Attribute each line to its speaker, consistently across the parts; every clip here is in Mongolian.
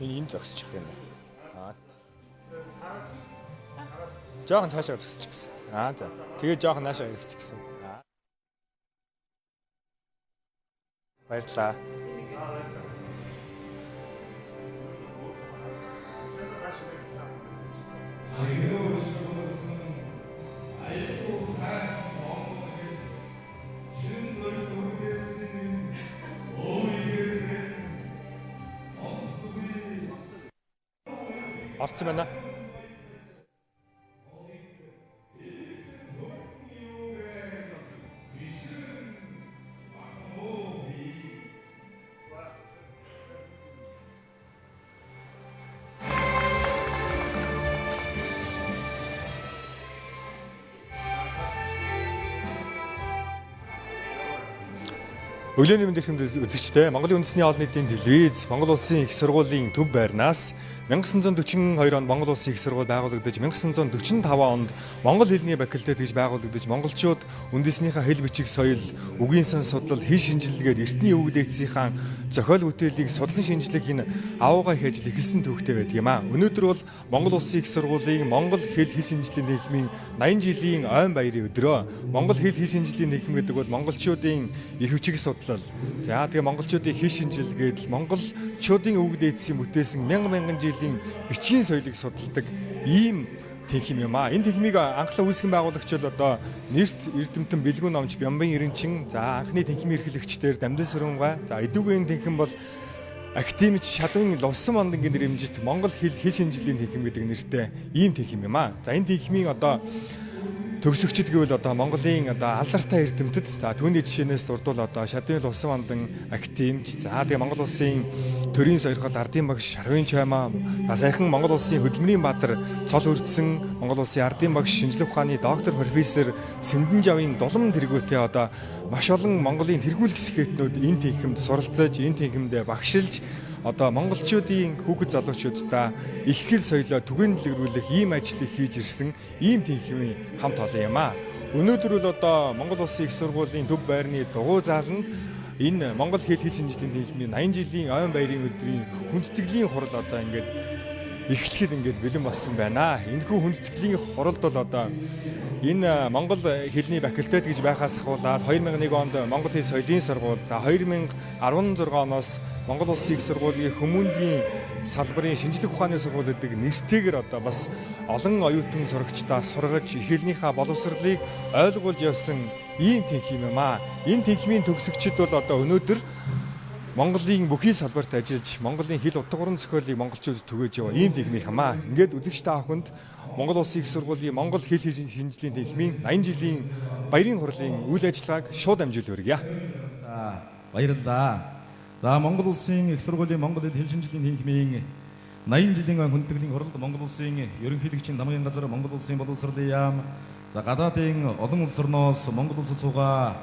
Speaker 1: Энэ энэ зогсчих юм байна. Аа. Жохон цаашаа зогсчих гэсэн. Аа за. Тэгээ жохон наашаа ирэх гэсэн. Аа. Баярлалаа. Орцсон байна. Өглөөний мэнд эрхэм үзэгчдээ Монголын үндэсний олон нийтийн телевиз, Монгол Улсын их сургуулийн төв байрнаас 1942 онд Монгол Улсын их сургууль байгуулагдаж 1945 онд Монгол хэлний факультет гэж байгуулагдаж монголчууд үндэснийхээ хэл бичиг соёл, үгийн сан судлал, хэл шинжилгээгээр эртний өвөг дээдсийнхаа зохиол бүтээлийг судлан шинжлэх энэ аугаа их ажил эхэлсэн түүхтэй байдаг юм а. Өнөөдөр бол Монгол Улсын их сургуулийн Монгол хэл хэл шинжилгээний нийгмийн 80 жилийн ойн баярын өдрөө. Монгол хэл хэл шинжилгээний нийгэм гэдэг бол монголчуудын их бичиг судлал. За тэгээ монголчуудын хэл шинжилгээд л монголчуудын өвөг дээдсийн бүтээсэн мянган мянган жилийн бичгийн соёлыг судалдаг ийм тэнхим юм а. Энэ тэнхимийг анхлан үүсгэн байгуулагч бол одоо нэрт эрдэмтэн Бэлгүүн номч Бямбын Эренчин, за анхны тэнхимийн эрхлэгчдэр Дамдын Сүрэнгай, за эдүүгийн тэнхим бол академич Шадвын Лувсан Мандангийн нэрэмжит Монгол хэл хэл шинжилгээний тэнхим гэдэг нэртэй ийм тэнхим юм а. За энэ тэнхимийн одоо төгсөгчд гэвэл одоо Монголын одоо алдартай эрдэмтэд, за түүний жишээнээс дурдвал одоо Шадвын Лувсан Мандан академич, за тэгээ Монгол улсын төрийн сойрхол ардын багш Шарвын Чаймаа, за саяхан Монгол улсын хөдөлмөрийн баатар цол үрдсэн Монгол улсын ардын багш шинжлэх ухааны доктор профессор Сэндэн Жавын дулам тэргүүтэй одоо маш олон Монголын тэргүүлэх сэхэтнүүд энэ тэнхимд суралцаж, энэ тэнхимдээ багшилж одоо монголчуудын хүүхэд залуучуудаа их хэл соёлоо түгээн дэлгэрүүлэх ийм ажлыг хийж ирсэн ийм тэнхимийн хамт олон юм а. Өнөөдөр бол одоо Монгол Улсын их сургуулийн төв байрны дугуй зааланд энэ Монгол хэл хэл шинжилгээний тэнхимийн 80 жилийн ойн баярын өдрийн хүндэтгэлийн хурал одоо ингээд эхлэхэд ингээд бэлэн болсон байна. Энэхүү хүндэтгэлийн хуралд бол одоо энэ Монгол хэлний факультет гэж байхаас ахуулаад 2001 онд Монгол хэл соёлын сургууль, за 2016 оноос Монгол Улсын их сургуулийн хүмүүнлэгийн салбарын шинжлэх ухааны сургууль гэдэг нэртэйгээр одоо бас олон оюутан сурагчдаа сургаж их хэлнийхээ боловсролыг ойлгуулж явсан ийм тэнхим юм а. Энэ тэнхимийн төгсөгчд бол одоо өнөөдөр Монголын бүхий салбарт ажиллаж, Монголын хэл утга уран зохиолыг монголчуудад түгээж яваа ийм тэнхимийнх юм аа. Ингээд үзэгч та бүхэнд Монгол Улсын их сургуулийн Монгол хэл шинжилгээний тэнхимийн 80 жилийн баярын хурлын үйл ажиллагааг шууд амжуул өргөе.
Speaker 2: Баярлалаа. За Монгол Улсын их сургуулийн Монгол хэл шинжилгээний тэнхимийн 80 жилийн хүндэтгэлийн хуралд Монгол Улсын ерөнхийлөгчийн дамгын газар, Монгол Улсын боловсролын яам, за гадаадын олон улс орноос Монгол улсад суугаа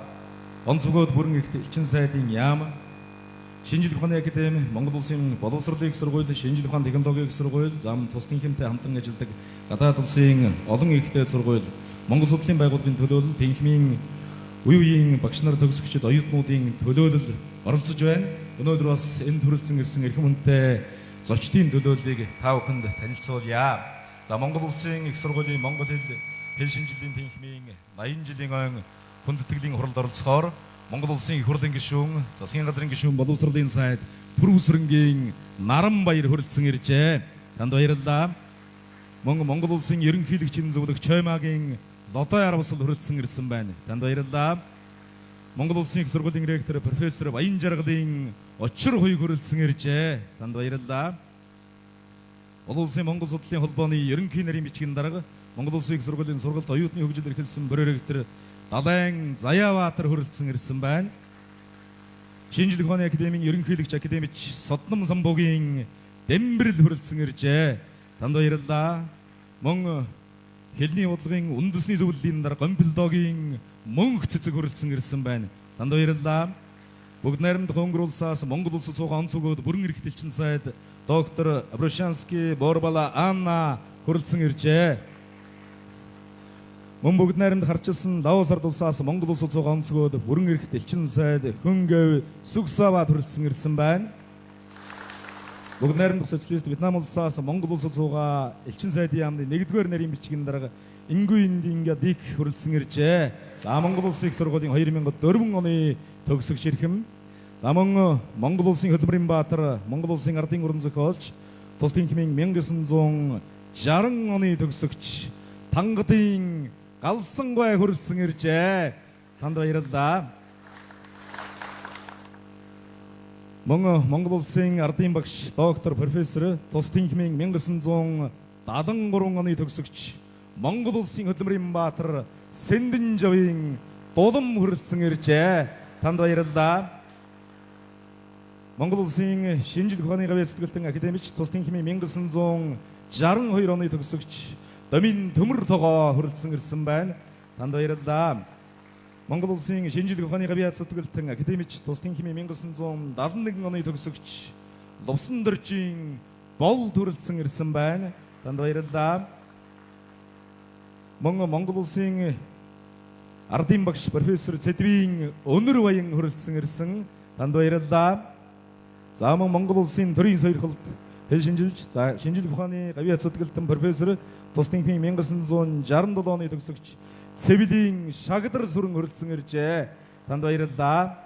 Speaker 2: онцгойд бүрэн эрхт элчин сайдын яам, Шинжлэх ухааны академи, Монгол Улсын боловсролын их сургууль, Шинжлэх ухааны технологийн их сургууль, зам тус тэнхимтэй хамтран ажилладаг гадаад улсын олон ихтэй сургууль, Монгол судлалын байгууллагын төлөөлөл, тэнхимийн үе үеийн багш нар төгсөгчд оюутнуудын төлөөлөл оролцож байна. Өнөөдөр бас энэ төрөлцөн ирсэн эрхэм хүнтэй зочдын төлөөллийг та бүхэнд танилцуулъя. За Монгол Улсын их сургуулийн Монгол хэл хэл шинжилгээний тэнхимийн 80 жилийн ойн хүндэтгэлийн хуралд оролцохоор Монгол Улсын их хурлын гишүүн, засгийн газрын гишүүн, боловсролын сайд Пүрвсрэнгийн Наран баяр хүрэлцэн иржээ. Танд баярлалаа. Мөн Монгол Улсын ерөнхийлөгчийн зөвлөх Чоймаагийн Лодой Арвасал хүрэлцэн ирсэн байна. Танд баярлалаа. Монгол Улсын их сургуулийн ректор профессор Баян Жаргалын Очир хуйг хүрэлцэн иржээ. Танд баярлалаа. Олон улсын Монгол судлалын холбооны ерөнхий нарийн бичгийн дарга, Монгол Улсын их сургуулийн сургалт оюутны хөгжил эрхэлсэн проректор Далайн Заяабаатар хүрэлцэн ирсэн байна. Шинжлэх ухааны академийн ерөнхийлөгч академич Содном Самбугийн Дэмбэрэл хүрэлцэн иржээ. Танд баярлалаа. Мөн хэлний бодлогын үндэсний зөвлөлийн дарга Гомбилдогийн мөнх цэцэг хүрэлцэн ирсэн байна. Танд баярлалаа. Бүгд найрамдах Хонгор улсаас Монгол улсад суугаа онцгойд бүрэн эрхт элчин сайд доктор Абрушанский Борбала Анна хүрэлцэн иржээ. Мөн бүгд найрамд харчилсан Лаос ард улсаас Монгол улсад суугаа онцгойд бүрэн эрхт элчин сайд Хөнгэв Сүгсаваа хүрэлцэн ирсэн байна. Бүгд найрамдах социалист Вьетнам улсаас Монгол улсад суугаа элчин сайдын яамны 1-р нарийн бичгийн дарга Ингүйн Динга Дик хүрэлцэн иржээ. За Монгол Улсын их сургуулийн 2004 оны төгсөгч эрхэм. За мөн Монгол Улсын хөдөлмөрийн баатар, Монгол Улсын ардын уран зохиолч, Тус тэнхимийн 1960 оны төгсөгч Тангадын Галсангуй хүрэлцэн иржээ. Танд баярлалаа. Мөн Монгол Улсын ардын багш, доктор, профессор, Тус тэнхимийн 1973 оны төгсөгч, Монгол Улсын хөдөлмөрийн баатар Сэндэнжавын Дулам хүрэлцэн иржээ. Танд баярлалаа. Монгол Улсын шинжлэх ухааны гавьяа сэтгэлтэн академич, Тус тэнхимийн 1962 оны төгсөгч Домин Төмөр Тогоо хүрэлцэн ирсэн байна. Танд баярлалаа. Монгол Улсын шинжлэх ухааны гавьяа зүтгэлтэн академич, Тус тэнхимийн 1971 оны төгсөгч Лувсан Дөржийн Бол хүрэлцэн ирсэн байна. Танд баярлалаа. Мөн Монгол Улсын ардын багш, профессор Цэдвийн Өнөр Баян хүрэлцэн ирсэн. Танд баярлалаа. За мөн Монгол Улсын төрийн сойрхолд хэл шинжилж, за шинжлэх ухааны гавьяа зүтгэлтэн профессор, Тус тэнхимийн 1967 оны төгсөгч Цэвлийн Шагдар сүрэн хүрэлцэн иржээ. Танд баярлалаа.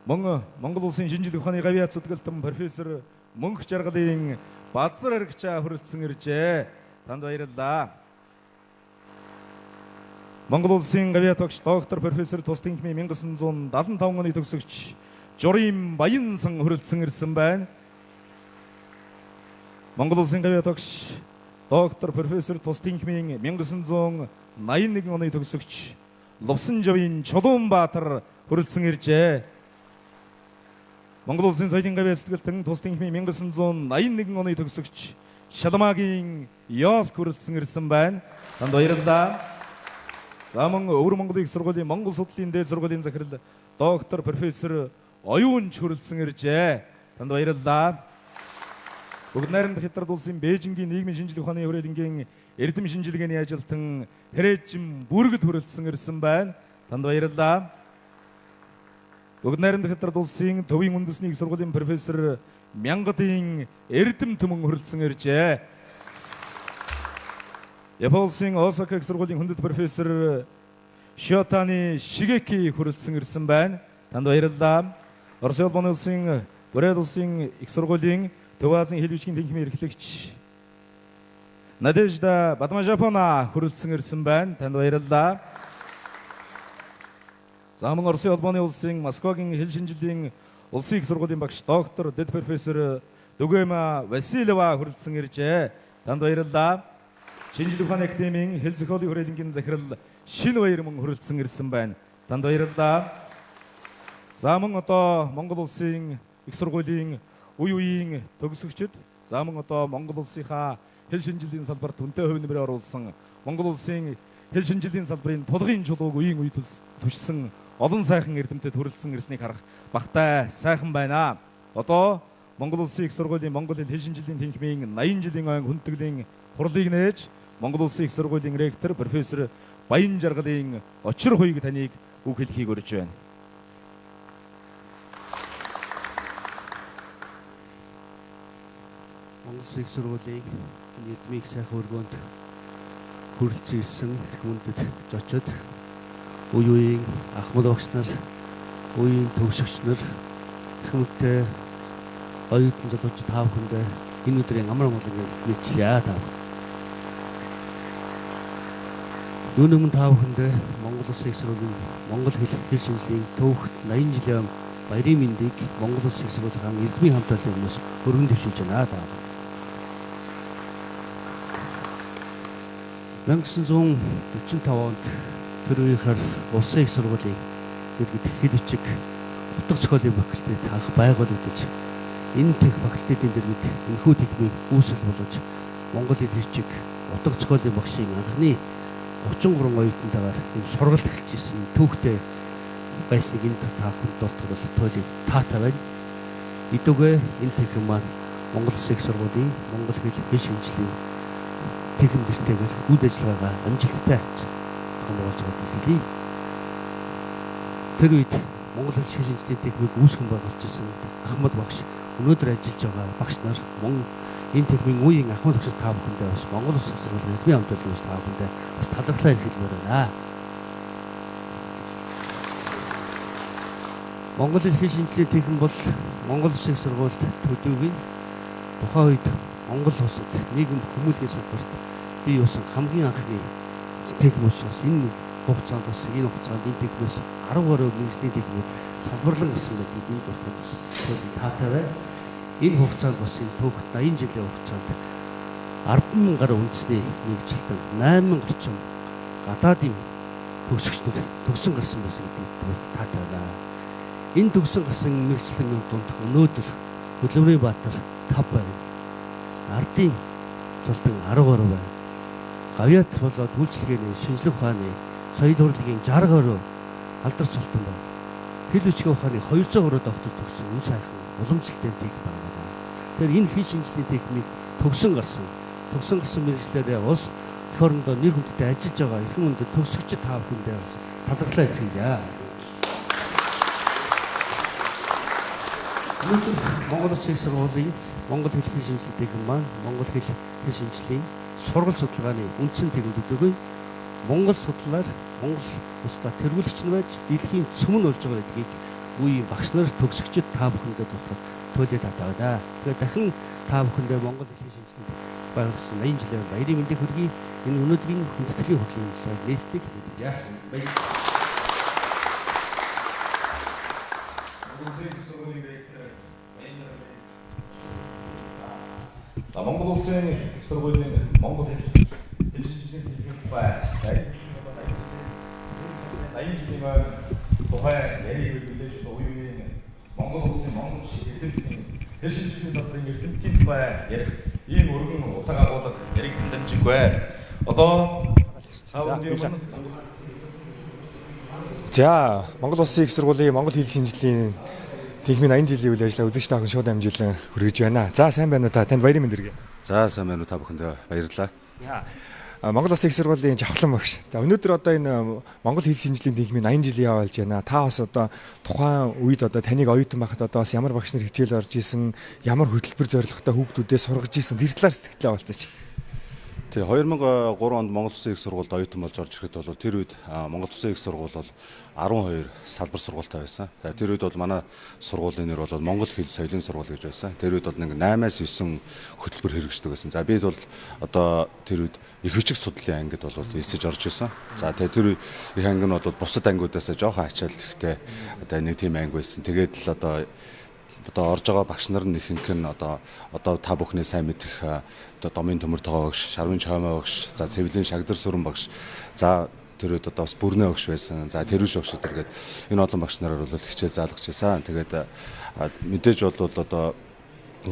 Speaker 2: Мөн Монгол Улсын шинжлэх ухааны гавьяа зүтгэлтэн профессор Мөнх Жаргалын Базар аргичаа хүрэлцэн иржээ. Танд баярлалаа. Монгол Улсын гавьяа багш, доктор, профессор, Тус тэнхимийн 1975 оны төгсөгч Журийн Баянсан хүрэлцэн ирсэн байна. Монгол Улсын гавьяа багш, доктор, профессор, Тус тэнхимийн 1981 оны төгсөгч Лувсанжавын Чулуунбаатар хүрэлцэн иржээ. Монгол Улсын соёлын гавьяа зүтгэлтэн Тус тэнхимийн 1981 оны төгсөгч Шалмаагийн Ёолк хүрэлцэн ирсэн байна. Танд баярлалаа. За мөн Өвөр Монголын их сургуулийн Монгол судлалын дээд сургуулийн захирал доктор, профессор Оюунч хүрэлцэн иржээ. Танд баярлалаа. Бүгд найрамдах Хятад улсын Бээжингийн нийгмийн шинжлэх ухааны хүрээлэнгийн эрдэм шинжилгээний ажилтан Хэрэжим Бүргэд хүрэлцэн ирсэн байна. Танд баярлалаа. Бүгд найрамдах Хятад улсын Төвийн үндэсний их сургуулийн профессор Мянгадын Эрдэм Төмөн хүрэлцэн иржээ. Япон улсын Осака их сургуулийн хүндэт профессор Шиотани Шигеки хүрэлцэн ирсэн байна. Танд баярлалаа. Оросын холбооны улсын Бурят улсын их сургуулийн Төв Азийн хэл бичгийн тэнхимийн эрхлэгч Надежда Бадмажапона хүрэлцэн ирсэн байна. Танд баярлалаа. За мөн Оросын холбооны улсын Москвагийн хэл шинжилгээний улсын их сургуулийн багш доктор, дэд профессор Дүгэма Василева хүрэлцэн иржээ. Танд баярлалаа. Шинжлэх ухааны академийн хэл зохиолын хүрээлэнгийн захирал Шинэ Баяр мөн хүрэлцэн ирсэн байна. Танд баярлалаа. За мөн одоо Монгол улсын их сургуулийн үе үеийн төгсөгчд, за мөн одоо Монгол улсынхаа хэл шинжилгээний салбарт үнэтэй хувь нэмрээ оруулсан, Монгол улсын хэл шинжилгээний салбарын тулгын чулууг үеийн үе түшсэн олон сайхан эрдэмтэд хүрэлцэн ирснийг харах багтай сайхан байна. Одоо Монгол Улсын их сургуулийн Монгол хэл шинжилгээний тэнхимийн 80 жилийн ойн хүндэтгэлийн хурлыг нээж Монгол Улсын их сургуулийн ректор профессор Баян Жаргалын очир хуйг таныг үг хэлхийг урьж байна.
Speaker 3: Монгол Улсын их сургуулийн эрдмийн их сайхан өргөөнд хүрэлцэн ирсэн их хүндэт зочид, үе үеийн ахмад багш нар, үеийн төгсөгч нар, их хүндэт оюутан залуучууд та бүхэндээ энэ өдрийн амар амгалан мэдчилье та бүхэн. Үүний өмнө та бүхэндээ Монгол Улсын их сургуулийн Монгол хэл шинжилгээний төвөгт 80 жилийн баярын мэндийг Монгол Улсын их сургуулийн эрдмийн хамт олон өмнөөс өргөн дэвшүүлж байна та бүхэн. 1945 онд тэр үеийнхэр Улсын их сургуулийн дэргэд хэл бичиг утга зохиолын факультет анх байгуулагдаж, энэ тех факультетийн дэргэд энэхүү техмийн үүсэл болгож Монгол хэл бичиг утга зохиолын багшийн анхны 33 оюутантайгаар энэ сургалт эхэлж ирсэн түүхтэй байсныг энэ та бүхэнд дуртах бол туйлын таатай байна. Идүүгээ энэ техм маань Монгол Улсын их сургуулийн Монгол хэл шинжилгээний техм нэртэйгээр үйл ажиллагаагаа амжилттай томруулж байгааг хэлье. Тэр үед Монгол хэл шинжилгээний техмийг үүсгэн байгуулж ирсэн Ахмад багш Өнөөдөр ажиллаж байгаа багш нар мөн энэ танхимын үеийн ахуйн төгсөж та бүхэндээ бас Монгол Улсын их сургуулийн элбэн хамтуйлан та бүхэндээ бас талархлаа хэлмээр байна. Монгол хэл шинжлэлийн танхим бол Монгол Улсын их сургуульд төдийгүй тухайн үед Монгол улсад нийгэм хүмүүлгийн салбарт бий болсон хамгийн анхны танхим учраас энэ хугацаанд бас энэ хугацаанд энэ танхимээс 10 гаруй мэргэжлийн танхимууд салбарлан гарсан байдгийг энэ дуртад бас таатай байна. Энэ хугацаанд бас энэ түүхэд 80 жилийн хугацаанд 10,000 гаруй үндэсний мэргэжилтэн 8,000 орчим гадаадын төгсөгч нар төгсөн гарсан байсан гэдгийг таатай байна. Энэ төгсөн гарсан мэргэжилтэн дунд өнөөдөр Хөдөлмөрийн Баатар 5 байна. Ардын зултан 10 гаруй байна. Гавьяат болоод үйлчилгээний, шинжлэх ухааны, соёл урлагийн 60 гаруй алдар цолтон байна. Хэл бичгийн ухааны 200 гаруй доктор төгссөн үн сайхан уламжлалтай танхим байна. Тэгэхээр энэ хэл шинжлэлийн танхимыг төгсөн гарсан мэргэжлээрээ улс эх орондоо нэр хүндтэй ажиллаж байгаа эрхэм хүндэт төгсөгчид та бүхэндээ талархлаа илгээе. Өнөөдөр Монгол Улсын их сургуулийн Монгол хэл шинжлэлийн танхим маань Монгол хэл шинжлэлийн сургалт судалгааны үндсэн танхим төдийгүй Монгол судлаар Монгол улсдаа тэргүүлэгч нь байж дэлхийн цөм нь болж байгаа гэдгийг үеийн багш нар төгсөгчид та бүхэндээ дуртахад туйлын таатай байна. Тэгэхээр дахин та бүхэндээ Монгол хэл шинжлэлийн байгуулсан 80 жилийн баярын мэндийг хүргэе. Энэ өнөөдрийн хүндэтгэлийн хурлын нээсдийг хэлье.
Speaker 2: Монгол Улсын их сургуулийн Монгол хэл шинжлэлийн танхим бай. 80 жилийн тухай яриг хүлээж үеийн Монгол Улсын Монгол эрдэмтдийн хэл шинжлэлийн салбарын эрдэмтдийн тухай ярих ийм өргөн утга агуулга яригдсан дамжиггүй. Одоо
Speaker 1: За, Монгол Улсын их сургуулийн Монгол хэл шинжлэлийн танхимын 80 жилийн үйл ажиллагаа үзэгч та бүхэн шууд амжилан хүргэж байна. За, сайн байна уу та? Танд баярын мэнд хүргэе.
Speaker 4: За, сайн байна уу та бүхэндээ баярлалаа.
Speaker 1: За, Монгол Улсын их сургуулийн жавхлан багш. За, өнөөдөр одоо энэ Монгол хэл шинжлэлийн танхимын 80 жилийн явуулж байна. Та бас одоо тухайн үед одоо таныг оюутан байхад одоо бас ямар багш нар хичээл орж исэн, ямар хөтөлбөр зорилготой хүүхдүүдээ сургаж исэн тэр талаар сэтгэлдээ уулзаач.
Speaker 4: Тий, 2003 онд Монгол Улсын их сургуульд оюутан болж орж ирэхэд бол тэр үед Монгол Улсын их сургууль бол 12 салбар сургуультай байсан. Тэр үед бол манай сургуулийн нэр бол Монгол хэл соёлын сургууль гэж байсан. Тэр үед бол нэг 8-аас 9 хөтөлбөр хэрэгждэг байсан. За бид бол одоо тэр үед их бичиг судлалын ангид бол элсэж орж исэн. За тэгээ тэр их анги нь бол бусад ангиудаас жоохон ачаал ихтэй одоо нэг тийм анги байсан. Тэгээд л одоо орж байгаа багш нар нь ихэнх нь одоо та бүхний сайн мэдэх одоо домын төмөр тогоо багш, Шарвын чоймоо багш, за Цэвлийн шагдар сүрэн багш, за тэр үед одоо бас бүрнэ багш байсан. За тэрвш багш гэдэг энэ олон багш нараар бол хичээл заалгаж байсан. Тэгээд мэдээж бол одоо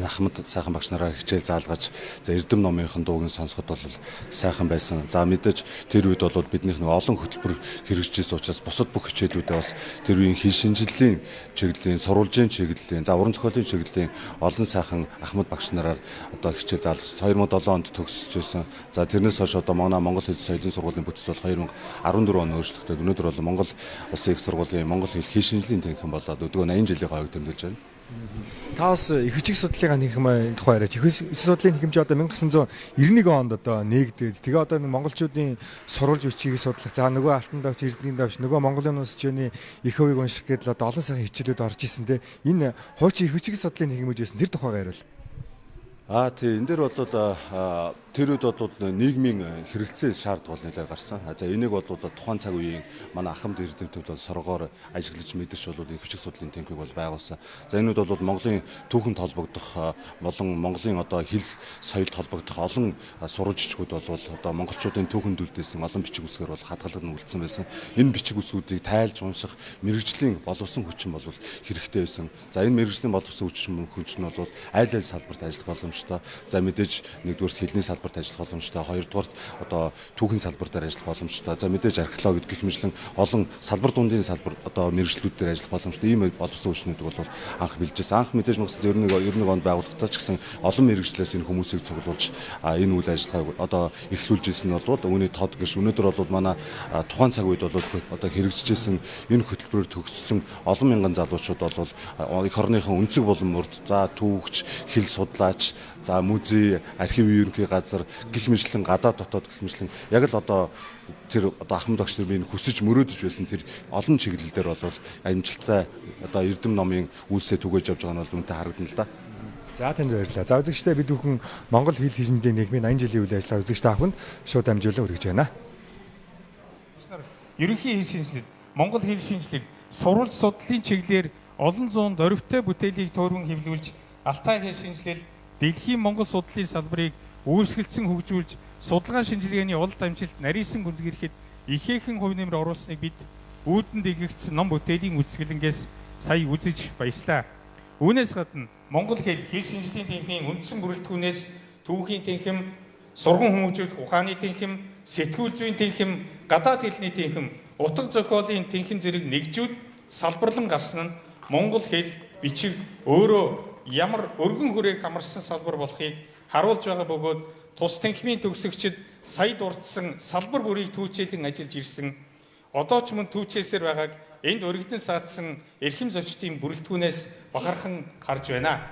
Speaker 4: Ахмад сайхан багш нараар хичээл заалгаж, за Эрдэм номынхан дуугийн сонсоход бол сайхан байсан. За мэдээж тэр үед бол биднийх нэг олон хөтөлбөр хэрэгжижсэн учраас бусад бүх хичээлүүдээ бас тэр үеийн хэл шинжлэлийн чиглэлийн, сурвалжийн чиглэлийн, за уран зохиолын чиглэлийн олон сайхан ахмад багш нараар одоо хичээл заалгаж 2007 онд төгсөж байсан. За тэрнээс хойш одоо манай Монгол хэл соёлын сургуулийн бүтц бол 2014 он өөрчлөгдөд өнөөдөр бол Монгол Улсын их сургуулийн Монгол хэл шинжлэлийн танхим болоод өдгөө 80 жилийн говийг тэмдэглэж байна.
Speaker 1: Та бас их бичиг судлалын танхим тухай яриач. Их бичиг судлалын танхим чи одоо 1991 онд одоо нээгдэж, тэгээ одоо нэг монголчуудын сурвалж бичгийг судлах, за нөгөө Алтан давч, Эрдэнэ давч, нөгөө Монголын улс жирийн их хувийг унших гэдэл одоо олон сайхан хичээлүүд орж исэн те. Энэ хуучин их бичиг судлалын танхим гэж байсан. Тэр тухайгаа яриул.
Speaker 4: Аа тий, энэ дээр бол тэр үед бол нийгмийн хэрэгцээ шаардлагал бол нэлээд гарсан. За энийг бол тухайн цаг үеийн манай ахмад эрдэмтдүүд бол соргоор ажиглаж мэдэрч бол их бичиг судлалын танхимыг бол байгуулсан. За энэ үед бол Монголын түүхэнд холбогдох болон Монголын одоо хэл соёлд холбогдох олон сурвалж бичгүүд бол одоо монголчуудын түүхэнд үлдээсэн олон бичиг үсгээр бол хадгалагдсан үлдсэн байсан. Энэ бичиг үсгүүдийг тайлж унших мэргэжлийн боловсон хүчин бол хэрэгтэй байсан. За энэ мэргэжлийн боловсон хүчин нь бол аль аль салбарт ажиллах боломжтой. За мэдээж нэгдүгээрт хэлний салбарт салбарт ажиллах боломжтой, хоёрдугаарт одоо түүхэн салбар дээр ажиллах боломжтой. За мэдээж археологи гэх мэтлэн олон салбар дундын салбар одоо мэргэжлүүд дээр ажиллах боломжтой. Ийм боловсон хүчнүүдийг бол анх бэлжсэн. Анх мэдээж 1991 онд байгууллагатаа ч гэсэн олон мэргэжлээс энэ хүмүүсийг цуглуулж энэ үйл ажиллагааг одоо эхлүүлж ирсэн нь бол үүний тод гэрш. Өнөөдөр бол манай тухайн цаг үед бол одоо хэрэгжижсэн энэ хөтөлбөрөөр төгссөн олон мянган залуучууд бол эх орныхон өнцөг болон мөрд, за түүхч, хэл судлаач, за музей, архив ерөнхий газар гэх мэтлэн гадаад дотоод гэх мэтлэн яг л одоо тэр одоо ахмад багш нар минь хүсэж мөрөөдөж байсан тэр олон чиглэл дээр бол амжилттай одоо эрдэм номын үйлсээ түгээж явж байгаа нь бол үнэтэй харагдана л да.
Speaker 1: За танд баярлалаа. За үзэгчдээ бид бүхэн Монгол хэл шинжлэлийн нийгмийн 80 жилийн үйл ажиллагаа үзэгч та бүхэнд шууд дамжуулан хүргэж байна.
Speaker 5: Ерөнхий хэл шинжлэл, Монгол хэл шинжлэл, сурвалж судлалын чиглэлээр олон зуун дөрвтэй бүтээлийг төөрвөн хэвлүүлж, Алтай хэл шинжлэл, дэлхийн Монгол судлалын салбарыг үүсгэлцэн хөгжүүлж, судалгаа шинжилгээний улд амжилт нарийсан гүнзгийрэхэд ихээхэн хувь нэмэр оруулсныг бид үүдэн дэлгэгдсэн ном бүтээлийн үзэсгэлэнгээс сая үзэж баяслаа. Үүнээс гадна Монгол хэл, хэл шинжлэлийн тэнхимийн үндсэн бүрэлдэхүүнээс түүхийн тэнхим, сурган хүмүүжүүлэх ухааны тэнхим, сэтгүүл зүйн тэнхим, гадаад хэлний тэнхим, утга зохиолын тэнхим зэрэг нэгжүүд салбарлан гарсан нь Монгол хэл бичиг өөрөө ямар өргөн хүрээг хамарсан салбар болохыг харуулж байгаа бөгөөд тус тэнхимийн төгсөгчид сая дурдсан салбар бүрийг түүчээлэн ажиллаж ирсэн. Одоо ч мөн түүчээсээр байгааг энд өргөдөн саадсан эрхэм зочдын бүрэлдэхүүнээс бахархан харж байна.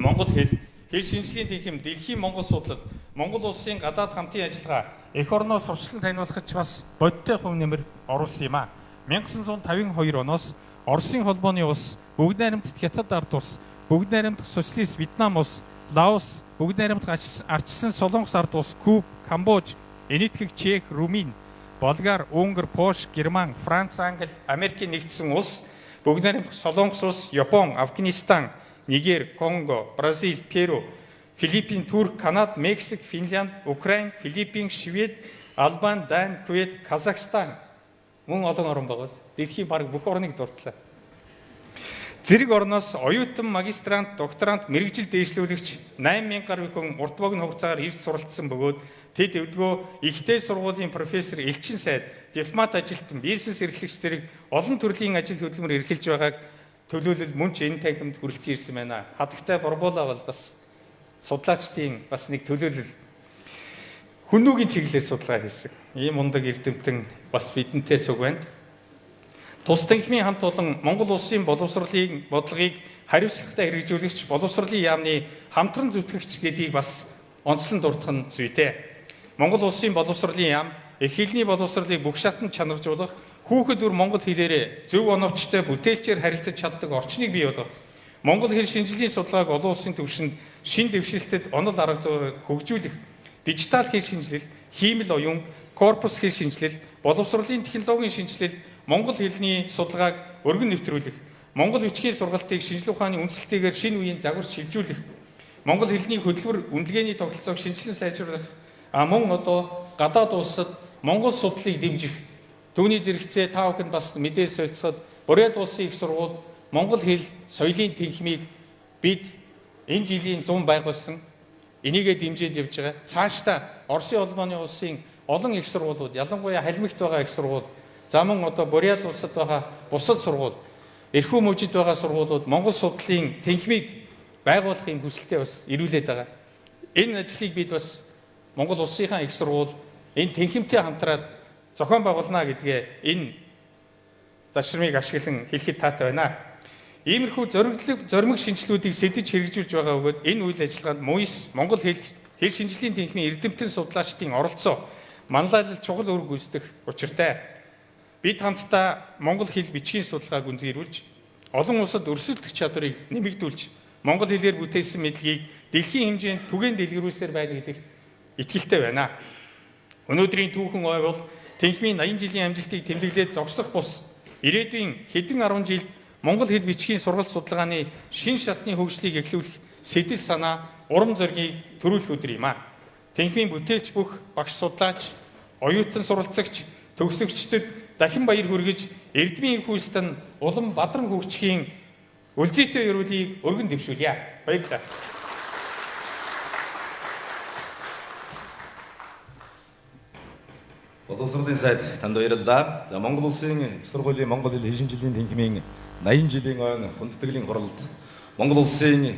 Speaker 5: Монгол хэл, хэл шинжлэлийн тэнхим, дэлхийн Монгол судлал, Монгол улсын гадаад хамтын ажиллагаа, эх орноо сурчлан таниулахад ч бас бодиттой хувь нэмэр оруулсан юм а. 1952 оноос Оросын холбооны улс, Бүгд найрамдах Хятад ард улс, Бүгд найрамдах Социалист Вьетнам улс, Лаос, Бүгд найрамдах Арчсан Солонгос ард улс, Куб, Камбож, Энэтхэг, Чех, Румын, Болгар, Унгар, Польш, Герман, Франц, Англи, Америкийн нэгдсэн улс, Бүгд найрамдах Солонгос улс, Япон, Афганистан, Нигер, Конго, Бразил, Перу, Филиппин, Турк, Канада, Мексик, Финлянд, Украин, Филиппин, Швед, Албан, Дани, Кувейт, Казахстан мөн олон орн байгаас дэлхийн бараг бүх орныг дурдлаа. Зэрэг орноос оюутан, магистрант, докторант, мэргэжил дээшлүүлэгч 8000 гаруй хүн урт богино хугацаагаар ирж суралцсан бөгөөд тэд өвдгөө ихтэй сургуулийн профессор, элчин сайд, дипломат ажилтан, бизнес эрхлэгч зэрэг олон төрлийн ажил хөдөлмөр эрхэлж байгааг төлөөлөл мөн ч энэ танхимд хүрэлцэн ирсэн байна. Хадагтай Борбуула бол бас судлаачдын бас нэг төлөөлөл хүннүгийн чиглэлээр судалгаа хийсэн. Ийм мундаг эрдэмтэн бас бидэнтэй цуг байна. Тус танхимын хамт олон Монгол улсын боловсролын бодлогыг хариуцлагатай хэрэгжүүлэгч боловсролын яамны хамтран зүтгэгч гэдгийг бас онцлон дурдах нь зүйтэй. Монгол улсын боловсролын яам эх хэлний боловсролыг бүх шатанд чанаржуулах, хүүхэд үр монгол хэлээрээ зөв оновчтой бүтээлчээр харилцаж чаддаг орчныг бий болгох, Монгол хэл шинжлэлийн судалгааг олон улсын түвшинд шин дэвшилтэд онол арга зүйг хөгжүүлэх, дижитал хэл шинжлэл, хиймэл оюун, корпус хэл шинжлэл, боловсролын технологийн шинжлэл, монгол хэлний судалгааг өргөн нэвтрүүлэх, монгол бичгийн сургалтыг шинжлэх ухааны үндэслэлтэйгээр шинэ үеийн загварт шилжүүлэх, монгол хэлний хөдөлмөр үнэлгээний тогтолцоог шинжилэн сайжруулах, мөн одоо гадаад улсад монгол судлалыг дэмжих. Түүний зэрэгцээ та бүхэнд бас мэдээ солилцоход Бурят улсын их сургууль монгол хэл соёлын тэнхимийг бид энэ жилийн 100 байгуулсан. Энийгээ дэмжиж явж байгаа. Цаашдаа Оросын холбооны улсын олон их сургуулиуд, ялангуяа халимагт байгаа их сургууль, за мөн одоо Бурят улсад байгаа бусад сургууль, эрхүү мужид байгаа сургуулиуд монгол судлалын тэнхимийг байгуулахын хүсэлтэд бас ирүүлээд байгаа. Энэ ажлыг бид бас Монгол улсынхаа их сургууль энэ тэнхимтэй хамтраад зохион байгуулна гэдгээ энэ дашрамыг ашиглан хэлэхэд таатай байна. Иймэрхүү зоримог шинжилгүүдийг сэдэж хэрэгжүүлж байгаа бөгөөд энэ үйл ажиллагаанд МУИС Монгол хэл шинжлэлийн тэнхимийн эрдэмтэн судлаачдын оролцоо манлайлал чухал үүрэг гүйцэтгэх учиртай. Бид хамтдаа монгол хэл бичгийн судалгааг гүнзгийрүүлж, олон улсад өрсөлдөх чадварыг нэмэгдүүлж, монгол хэлээр бүтээсэн мэдлэгийг дэлхийн хэмжээнд түгээн дэлгэрүүлсээр байна гэдэгт итгэлтэй байна. Өнөөдрийн түүхэн ой бол тэнхимийн 80 жилийн амжилтыг тэмдэглээд зогсох бус ирээдүйн хэдэн 10 жилд монгол хэл бичгийн сургалт судалгааны шин шатны хөгжлийг эхлүүлэх сэтэл санаа, урам зоригийг төрүүлэх өдөр юм а. Тэнхимийн бүтээлч бүх багш судлаач, оюутан суралцагч, төгсөгчдөд дахин баяр хүргэж, эрдмийн их үйлсэд нь улам бадран хөгжихийн үлзийтэй ерөөлийг өргөн дэвшүүлье. Баярлалаа.
Speaker 2: Боловсролын сайд танд баярлалаа. За Монгол Улсын их сургуулийн Монгол хэл шинжилгээний тэнхимийн 80 жилийн ойн хүндэтгэлийн хуралд Монгол Улсын